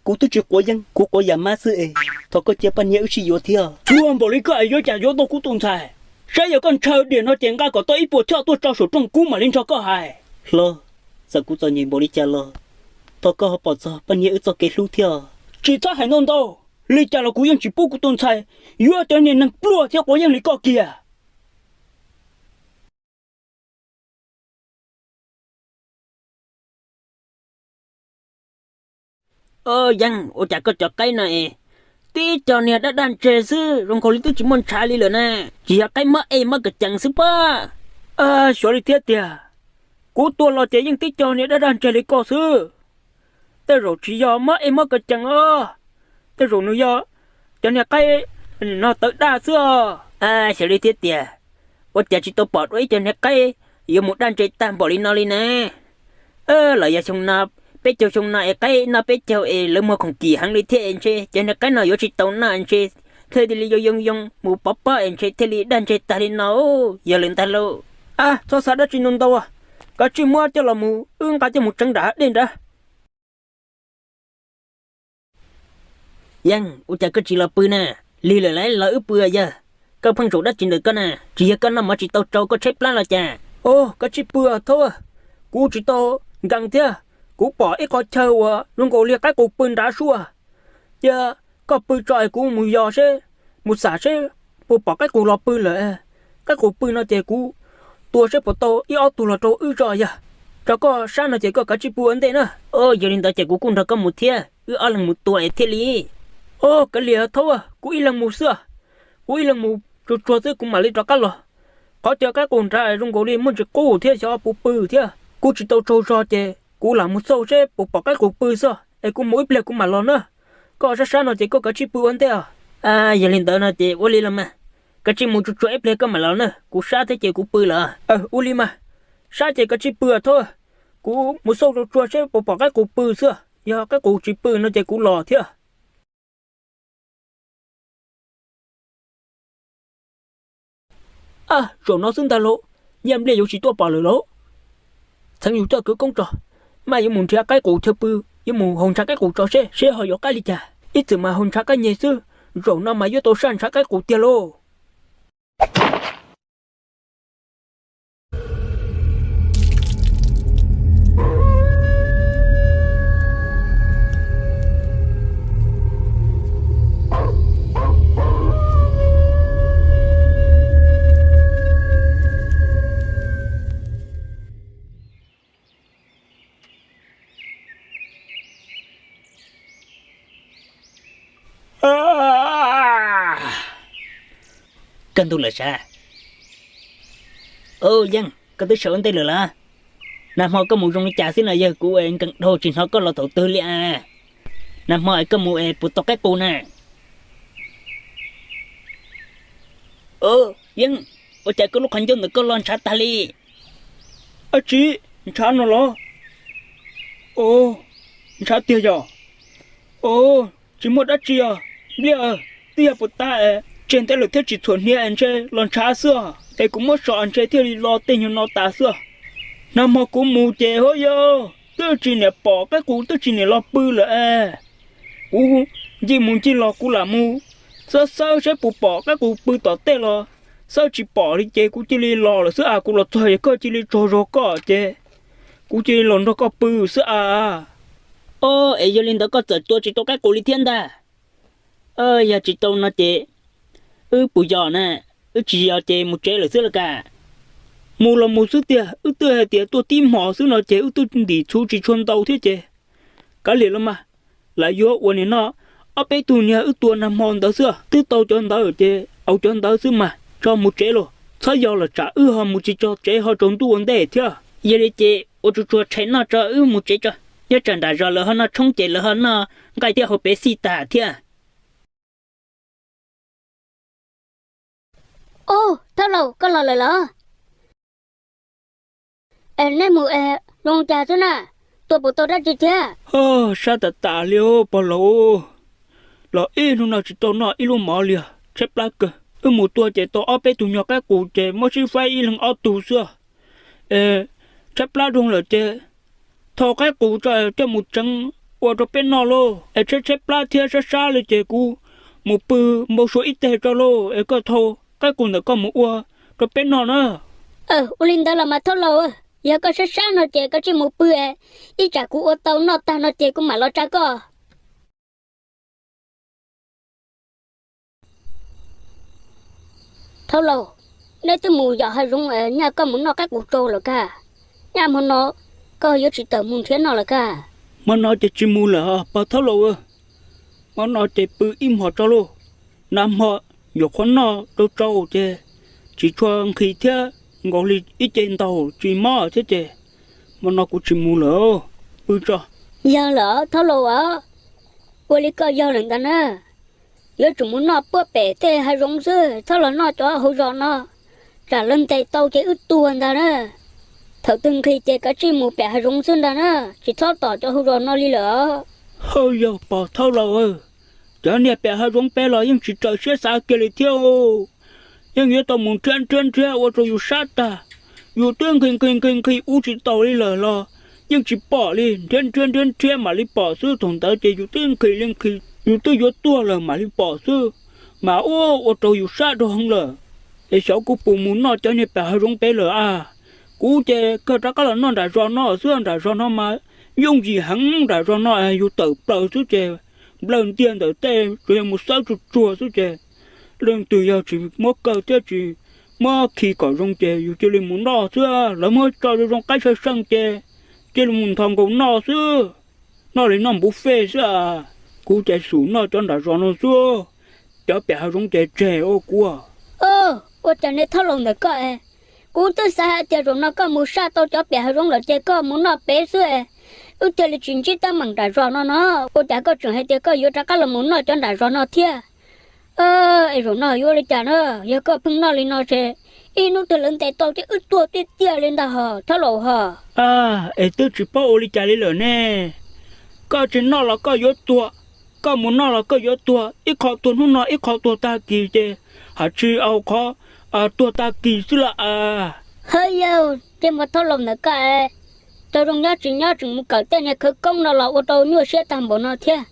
kuv twb tsis quav yeeb, kuv quav yam mab xwb es. Thov koj cia poj niam wb sib yuav thiab. Pluag npaum li koj es yuav cas yuav tau kuv tus ntxhais? Saib yog koj ntshaw diam no ces nqa kom tau ib puas choj tuaj tso saum rooj kub mam li nrog koj hais. Hlob, txawm kuv txom nyem npaum li cas los thov koj ho pom txog poj niam wb txoj kev hlub thiab. Tsis txhob hais ntau ntau, li cas los kuv yeej tsis pub kuv tus ntxhais yuav cov niag neeg pluag thiab quav yeeb li koj kiag. Yeej, ua cas koj cov qaib no es tib co niag daj daj ntseg xwb, zoo nkaus li twb tsis muaj ntshav li lawm na? Tsis yog qaib mob ej mob kav cees xwb pob? Xyov li thiab tiag, kuv tuaj los ces yeej tib co niag daj daj ntseg li koj xwb. Tej zaum tsis yog mob ej mob kav cees os, tej zaum nws yog cov niag qaib no tawv daj xwb os. Xyov li thiab tiag, ua cas tsis tau pom dua ib co niag qaib yuav mus daj ntseg tag npaum li no li na? Los yog xyoo no, peb caug xyoo no es qaib noj peb caug es lawv muag khoom kim heev li thiab es ntshe cov niag qaib no yuav tsis tau noj ntshe thiaj li yoo yoo yoo mus pov pob es ntshe thiaj li daj ntseg tag li no. Yog li ntag lauj. Txhob xav dab tsi ntau ntau, kav tsij muab coj los mus, wb nqa coj mus tseev nram hav dej nrad. Yeej, ua cas koj tsis los pw na? Lig lawm lauj, los wb pw yawg. Koj pheej zaum dab tsi ntawm koj na? Tsis yog koj noj mov tsis tau tsau koj tshaib plab los cas? Os, koj tsis pw thaub, kuv tsis tau nkees thiab. Kuv pom ib qho chaw uas zoo nkaus li qaib qus pw nrad suab. Cia koj pw tso es kuv mus yos seb, mus xam seb puas pom qaib qus los pw lawm. Qaib qus pw no ces kuv tua seb puas tau ib ob tug los rau wb tso yog. Tso koj sab no ces koj kav tsij pw ua ntej na. Yog li ntawd ces kuv kuj nrog koj mus thiab, wb ob leeg mus tua es thiaj li. Kav liam Thaub, kuv ib leeg mus xwb. Kuv ib leeg mus tsuag tsuag xwb kuv mam li rov qab los. Qhov chaw qaib qus nrad zoo nkaus li muaj ntsis qub thiab xyov puas pw thiab. Kuv tsis tau tsaug zog ces kuv lam mus xauj seb puas pom qaib qus pw xwb es kuv mus ib pliag kuv mam los na. Koj sab sab no ces koj kav tsij pw ua ntej os. Yog li ntawd no ces ua li los mas, kav tsij mus tsuag tsuag ib pliag koj mam los na, kuv sab thiab ces kuv pw lawm. Ua li mas, sab ces kav tsij pw Thaub, kuv mus xauj tsuag tsuag seb puas pom qaib qus pw xwb, yog qaib qus tsis pw no ces kuv los thiab. Ab, zaum no xwb ntag lauj, yaj npliaj yuav tsis tuaj pom lawm lauj. Txheev yus coj kwv koob tso, maj yuav mus nrhiav qaib qus chaw pw, yuav mus haus ntshav qaib qus tso seb seb ho yuav qab li cas. Ib txwm mas haus ntshav qab nyeg xwb, zaum no mas yuav tau saj ntshav qaib qus tiag lauj. Kaj ntug lawm sav. Yeej, koj twb sawv ua ntej lawm las. Nag hmo koj mus zoo li cas xwb no yawg, kuv nkees dhau tsis hnov koj los thaum twg li as. Nag hmo es koj mus es puas tau qaib qus na? Yeej, ua cas koj lub qhov ncauj ntawm koj lo ntshav tag li? Ab tsi, ntshav no los? Ntshav tiag yog? Tsis muaj dab tsi os npliaj, twb yog puas tas es tseg ntev lawm thiab tsis txhuam hniav es ntshe los ntshav xwb os, es kuv muab so ntshe thiaj li lo tej nyuag no tas xwb os. Nag hmo kuv mus ces hov yog twb tsis niam pom qaib qus, twb tsis niam los pw lawm es. Kuv ncig mus ncig los kuv lam mus xawb xawb seb puas pom qaib qus pw tom tej los xawb tsis pom li ces kuv cia li los lawm xwb as. Kuv los txog es koj cia li tsaug zog koj ces kuv cia li los nrog koj pw xwb as. Ob, es yog li ntawd koj txawm tua tsis tau qaib qus li thiab ntag. Yog tsis tau no ces wb puas yos na? Wb tsis yos ces mus tsev lawm xwb los kas? Mus los mus xwb tiag, wb twb hais tias tuaj tib hmos xwb no ces wb twb ntim txhuv tsis tshua ntau thiab ces kav liam los mas. Lam yuav ua niag no, ob peb tug niag wb tua nag hmo ntawd xwb, twb tau cov ntawd ces au cov ntawd xwb mas, tso mus tsev los. Txhob yos los tsam wb ho mus tsis txog tsev ho tsaus ntuj ua ntej thiab. Yog li ces ua tsuag tsuag tshais noj tso wb mus tsev tso, nyob tsam nram zos lawv ho noj tshoob ces lawv ho noj nqaij thiab hauv pev xij tas thiab. Ub, Thaub Laus, koj los lawm los? Es nej mus es zoo cas xwb na? Tua puas tau dab tsi thiab? Sab tas tas li pog laus, los ib hnub no tsis tau noj ib lub mov li, tshaib plab kawg. Wb mus tua ces tau ob peb tug nyuag qaib qus ces muab sib faib ib leeg ob tug xwb. Es tshaib plab dhau lawm ces thau qaib qus tso coj mus tseev ua rau peb noj lauj. Es tshaib tshaib plab thiab sab sab li ces kuv mus pw npau suav ib teg tso lauj, es koj thau qaib qus ntawm koj mus ua rau peb noj na. Ua li ntawd los mas Thaub Laus, yog koj sab sab no ces koj tsij mus pw, ib tsam kuv ua tau noj tag no ces kuv mam los tsa koj. Thaub Laus, neb twb mus yos hav zoov, nyaj koj mus noj qaib qus tsau lawm kag. Nyaj hmo no koj yuav tsis tawm mus nrhiav noj lawm kag? Hmo no ces tsis mus lawm pog Thaub Laus. Hmo no ces pw ib hmos tso lauj. Nag hmo nyuam qhuav noj rau tsau ces tsis tshua nqhis thiab, nkaus li ib ce ntaus tsis mob thiab ces hmo no kuv tsis mus lawm, pw tso. Yog lawm Thaub Laus as, ua li koj yog lawm ntag na. Yuav tsum mus noj puag pem tej hav zoov xwb, txhob los noj cov hauv zos no, tsam lawv ntes tau ces wb tuag ntag na. Thaum twg nqhis ces kav tsij mus pem hav zoov xwb ntag na, tsis txhob tom cov hauv zos no li lawm. Hawj, yog pog Thaub Laus, cov niag pem hav zoov pem los yeej tsis raws siab xav kiag li thiab. Yeej yuav tau mus nrhiav nrhiav nrhiav ua rau yus sab tag. Yus twb nqhis nqhis nqhis nqhis ua tsis taus li lawm los yeej tsis pom li, nrhiav nrhiav nrhiav nrhiav mam li pom xwb. Thaum ntawd ces yus twb nqhis li nqhis, yus twb yuav tuag lawm mam li pom xwb, mas ua ua rau yus sab rau heev lawm. Es xyov kuv puas mus noj cov niag pem hav zoov pem lawm a. Kuv ces kawg rov qab los noj nram zos no xwb, nram zos no mas yooj yim heev, nram zos no yus tawm plaws xwb ces nplawg ntiag ntawm tej, tsuas yog mus xawb tsuag tsuag xwb ces leej twg yog tsis muab kaw thiab tsis muab khi kom zoo ces yus cia li mus noj xwb. Lawv muab tso zoo zoo qaib seej seej ces cia li mus nthos nkaus noj xwb. Noj li noj npuv fej xwb. Kuv ces xum noj cov nram zos no xwb, cov pem hav zoov ces tseg ua kuv. Ua cas nej thaub laus ntawm koj es, kuv twb xav hais tias zaum no koj mus saj tau cov pem hav zoov lawm ces koj mus noj pem xwb es, wb thiaj li tsis ntsib teeb meem nram zos no no. Ua cas koj tseem hais tias koj yuav rov qab los mus noj cov nram zos no thiab? Es zaum no yuav ua li cas na? Yog koj pheej noj li no ces ib hnub twg lawv ntes tau ces wb tuag tiag tiag li ntag hos thaub laus hos. Es twb tsis paub ua li cas li lawm ne. Koj tsis noj los koj yuav tuag, koj mus noj los koj yuav tuag, ib qho tuag hnub no ib qho tuag tag kis ces haj tsis au qhov tuag tag kis xwb las. Hawv yawg, tej muaj thaub laus ntawm koj es, tau zoo nyob tsis nyob tseem mus kawm tej niag khawv koob no los ua rau nyuaj siab tag npaum no thiab.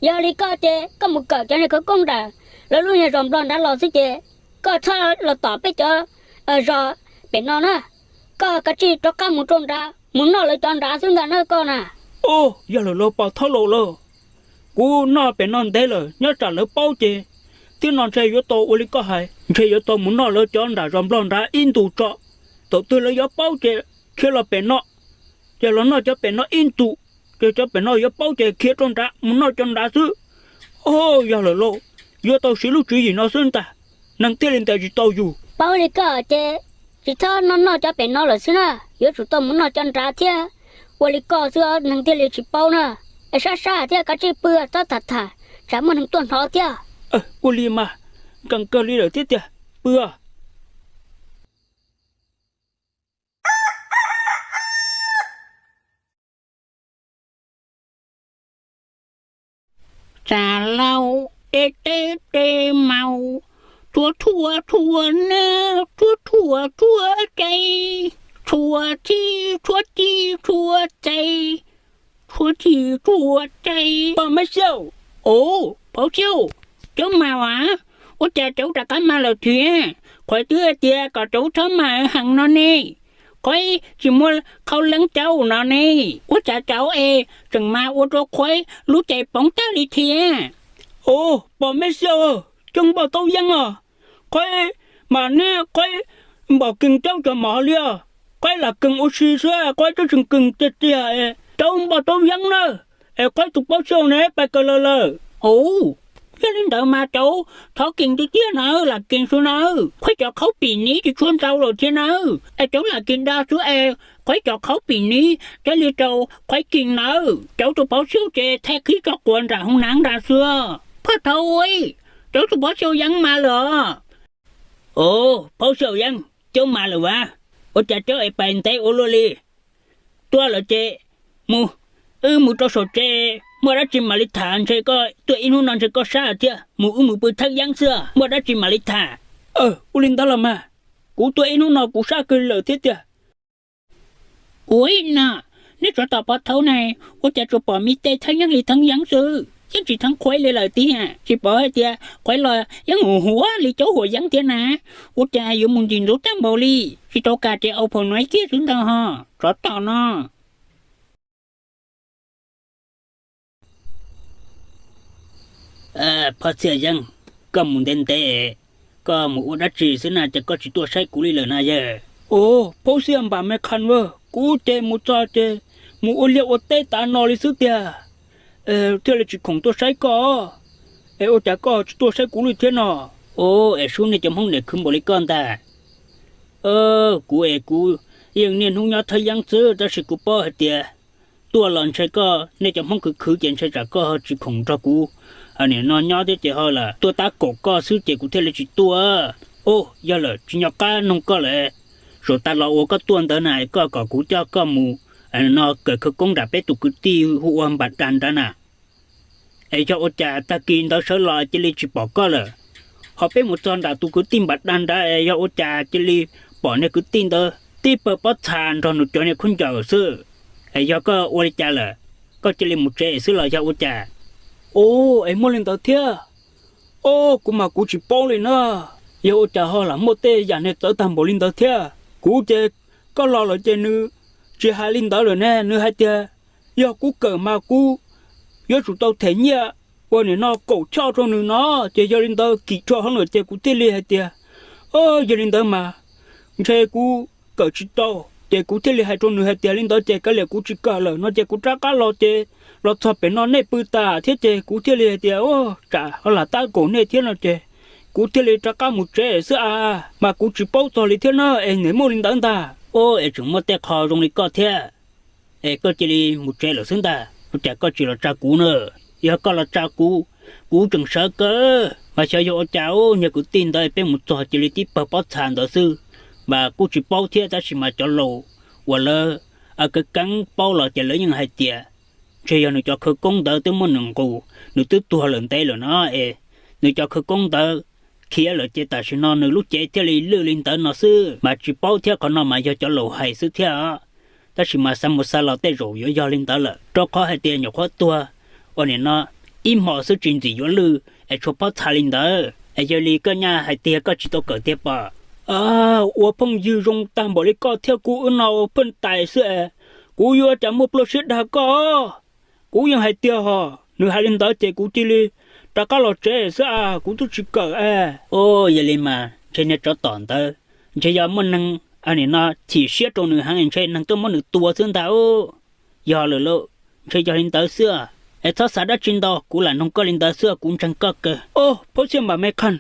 Yog li koj ces koj mus kawm cov niag khawv koob nram lawv lub niag zos nplog nrad los xwb ces koj txhob los tom peb cov zos pem no na. Koj kav tsij rov qab mus rau nrad mus noj lawv cov nrad xwb ntag na koj na. Yog lawm los pog thaub laus lauj, kuv noj pem no ntev lawm nyob tsam lawv paub ces, thiab no ntshe yuav tau ua li koj hais, ntshe yuav tau mus noj lawv cov nram zos nplog nrad ib ntus tso. Thaum twg lawv yuav paub ces khiav los pem no, ces los noj cov pem no ib ntus, ces cov pem no yuav paub ces khiav rau nrad mus noj cov nrad xwb. Yog lawm lauj, yuav tau siv lub tswv yim no xwb ntag, neeg thiaj li ntes tsis tau yus. Paub li koj ces tsis txhob noj noj cov pem no lawm xwb na, yuav tsum tau mus noj cov nrad thiab. Ua li koj xwb neeg thiaj li tsis paub na. Es sab sab thiab kav tsij pw, txhob tham tham, tsam muaj neeg tuaj hnov thiab. Ua li mas, nkees kawg li lawm thiab tiag, pw os. Txav laus, de teb de maus, tshuav tshuaj tshuav nab, tshuav tshuaj tshuav cai, tshuav txij tshuav ci tshuav cai, tshuav txij tshuav cai. Pog Meb Xiauj, o, Pov Xiauj, cov mas as, ua cas cov rov qab mas lawm thiab? Qhov twb hais tias kom cov txhob mas heev no ne, qhov tsis muaj qhov leej cauj no ne, ua cas cov es tseem mas ua rau qhov lub cai poob tag li thiab. O, Pog Meb Xiauj, cov npoj taub yeeb os, qhov mas neb qhov npam kees caub cov mov li os, qhov lam kees ua si xwb, qhov twb tseem kees tiag tiag, cov npoj taub yeeb na, es qhov tus Pov Xiauj ne pais kawg lawm lawm. O, yog li ntawd mas cov thov kees tiag tiag na, lam kees xwb na, qhov cov qhaub pim niv tsis tshua ntau lawm thiab na, es cov lam kees da xwb es qhov cov qhaub pim niv thiaj li rau qhov kees na, cov tus Pov Xiauj ces thaij qhib tso quav nram hoob nav nrad xwb. Phaj thau, cov tus Pov Xiauj yeeb mas lawm os. O, Pov Xiauj yeeb, cov mas lawm as, ua cas cov es pais ntev ua luaj li? Tuaj lawm ces mus, wb mus rau saum tsev, muaj dab tsi mam li tham, ntshe koj tuaj ib hnub no ntshe koj sab thiab, mus wb mus pw theeb yeeb xwb, muaj dab tsi mam li tham. Ua li ntawd los mas, kuv tuaj ib hnub no kuv sab kawg lawm thiab tiag. Ua no, neb tsov tom pov thaub ne, ua cas tsuas pom me tej theeb yeeb li theeb yeeb xwb, yeej tsis theeb qhuav li lawm tiag. Tsis pom hais tias qhuav los yeej huam huam li cov huam yeeb thiab na, ua cas yuav mus ntxim ntxuv tag npaum li, tsis tau kam ces au phaum nuav kiag xwb ntag ho, tsov tom no. Phauj Xiab Yeeb, koj mus ntev ntev, koj mus ua dab tsi xwb na ces koj tsis tuaj saib kuv li lawm na yawg? O, Phauj Xiab Npam Me Khas, kuv ces mus txog ces mus ua liaj ua teb tav no li xwb tiag, thiaj li tsis khoom tuaj saib koj. Es ua cas koj tsis tuaj saib kuv li thiab no? O, es sub nej cov Hmoob niam khwv npaum li koj ntag. Kuv es kuv yeej niaj hnub nyob thawj yeeb xwb, tab sis kuv paub hais tias tuaj los ntshe koj, nej cov Hmoob khwv khwv ces ntshe tsam koj tsis khoom nrog kuv nim no nyob thiab ces ho lam tuaj tab kaum koj xwb ces kuv thiaj li tsis tuaj. O, yog lawm tsis nco qab noog koj lawm, zaum tas los uas koj tuaj ntawd na koj kom kuv coj koj mus no kawm khawv koob nram peb tus kwv tij hu ua Npam Dag nrad na. Es yog ua cas tag kis ntawd sawv los cia li tsis pom koj lawm, ho peb mus txog nram tus kwv tij Npam Dag nrad es yog ua cas cia li pom niag kwv tij ntawd tib pawg pob txha nrog nws cov niag khaub ncaws xwb. Es yog koj ua li cas lawm, koj cia li mus tsev xwb los yog ua cas? O, es muaj li ntawd thiab. O, kuv mas kuv tsis paub li na, yog ua cas ho lam muaj tej yam niag txawv tag npaum li ntawd thiab. Kuv ces koj los lawm ces nws tsis hais li ntawd lawm ne, nws hais tias yog kuv kawm mas kuv yuav tsum tau them nyiaj ua nim no kaum choj rau nws no, ces yog li ntawd kim rau hauv lawm ces kuv thiaj li hais tias, o, yog li ntawd mas ntshe kuv kawm tsis tau, ces kuv thiaj li hais rau nws hais tias li ntawd ces kav liam kuv tsis kawm lawm no ces kuv rov qab los ces los txog pem no nej pw tas thiab ces kuv thiaj li hais tias, o, tsam ho lam tab kaum nej thiab no ces kuv thiaj li rov qab mus tsev xwb a, mas kuv tsis paub txog li thiab na es nws muaj li ntawd ntag. O, es tseem muaj tej qho zoo li koj thiab, es koj cia li mus tsev lawm xwb ntag, ua cas koj tsis los tsa kuv na? Yog koj los tsa kuv, kuv tseem sawv kawg, mas xyov yog ua cas u, niag kwv tij ntawd peb mus txog cia li tib pawg pob txha ntawd xwb, mas kuj tsis paub thiab tab sis mas cov laus uas lawv keev keev paub los ces lawv yeej hais tias ntshe yog nws cov khawv koob ntawd twb muab nws nqus, nws twb tuag lawm ntev lawm no es nws cov khawv koob ntawd khiav lawm ces tam sim no nws lub cev thiaj li lwj li ntawd no xwb, mas tsis paub thiab, qhov no mas yog cov laus hais xwb thiab. Tab sis mas xav mus xav los tej zaum yuav yog li ntawd lawm, rau qhov hais tias nyuam qhuav tuag ua nim no ib hmos xwb tsis ntxim yuav lwj es tshuav pob txha li ntawd. Es yog li koj nyaj hais tias koj tsis tau kawm tiag pom? Ua phooj ywg zoo tag npaum li koj thiab kuv wb no pheej tais xwb es kuv yuav cas muaj plawv siab dag koj. Kuv yeej hais tias ho nws hais li ntawd ces kuv cia li rov qab los tsev xwb a, kuv twb tsis kawm es. O, yog li mas ntshe niag tsov tom ntawd ntshe yog muaj neeg nim no chim siab rau nws heev ntshe neeg tuaj muab nws tua xwb ntag. Yog lawm lauj, ntshe yog li ntawd xwb. Es txhob xav dab tsi ntau, kuv lam noog koj li ntawd xwb, kuv ntseeg koj kawg. O, phauj xiab npam me khaj,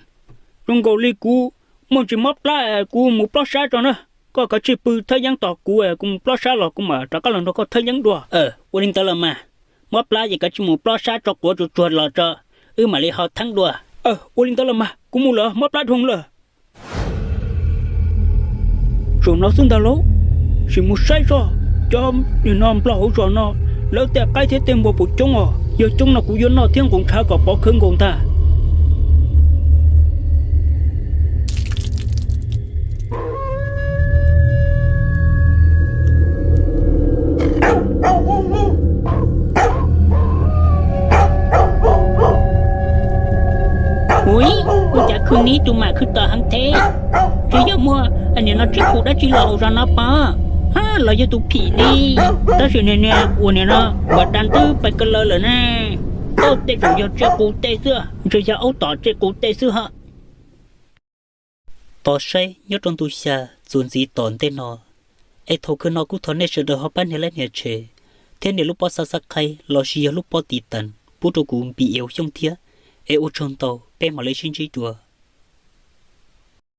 zoo nkaus li kuv muaj ntsis mob plab, kuv mus plob sab tso na. Koj kav tsij pw thawb yeeb tos kuv, kuv mus plob sab los kuv mam rov qab los nrog koj thawb yeeb dua. Ua li ntawd los mas, mob plab ces kav tsij mus plob sab tso quav tsuag tsuag los tso, wb mam li ho theeb dua. Ua li ntawd los mas, kuv mus lawm, mob plab dhau lawm. Zaum no xwb ntag lauj, sim mus saib zoj cov nim no nplog hauv zos no lawv tej qaib thiab tej npua puas coob os. Yog coob no kuv yuav noj thiab nqus ntshav kom pov khawv nkaus ntag. Ui, ua cas khwj nib tus mam khwj tom heev thiab? Ntshe yog muaj nim no tsiaj qus dab tsi los hauv zos no pom, los yog tus phim li. Tab sis niag niag uas nim no npam da ntub pais kaw lawv lawm ne. Tej zaum yog tsiaj qus tej xwb, ntshe yog aub tom tsiaj qus tej xwb ho. Tos saib nyob rau ntu xya txuas ntxiv tom ntej no, es thaum kawg no kuv thov nej sawv daws ho pab nias like nias share thiab nias lub pob subscribe los sis yog lub pob tiv tas pub rau kuv Npis Ev Xyooj thiab. Es ua tsaug ntau, peb mam li sib ntsib dua.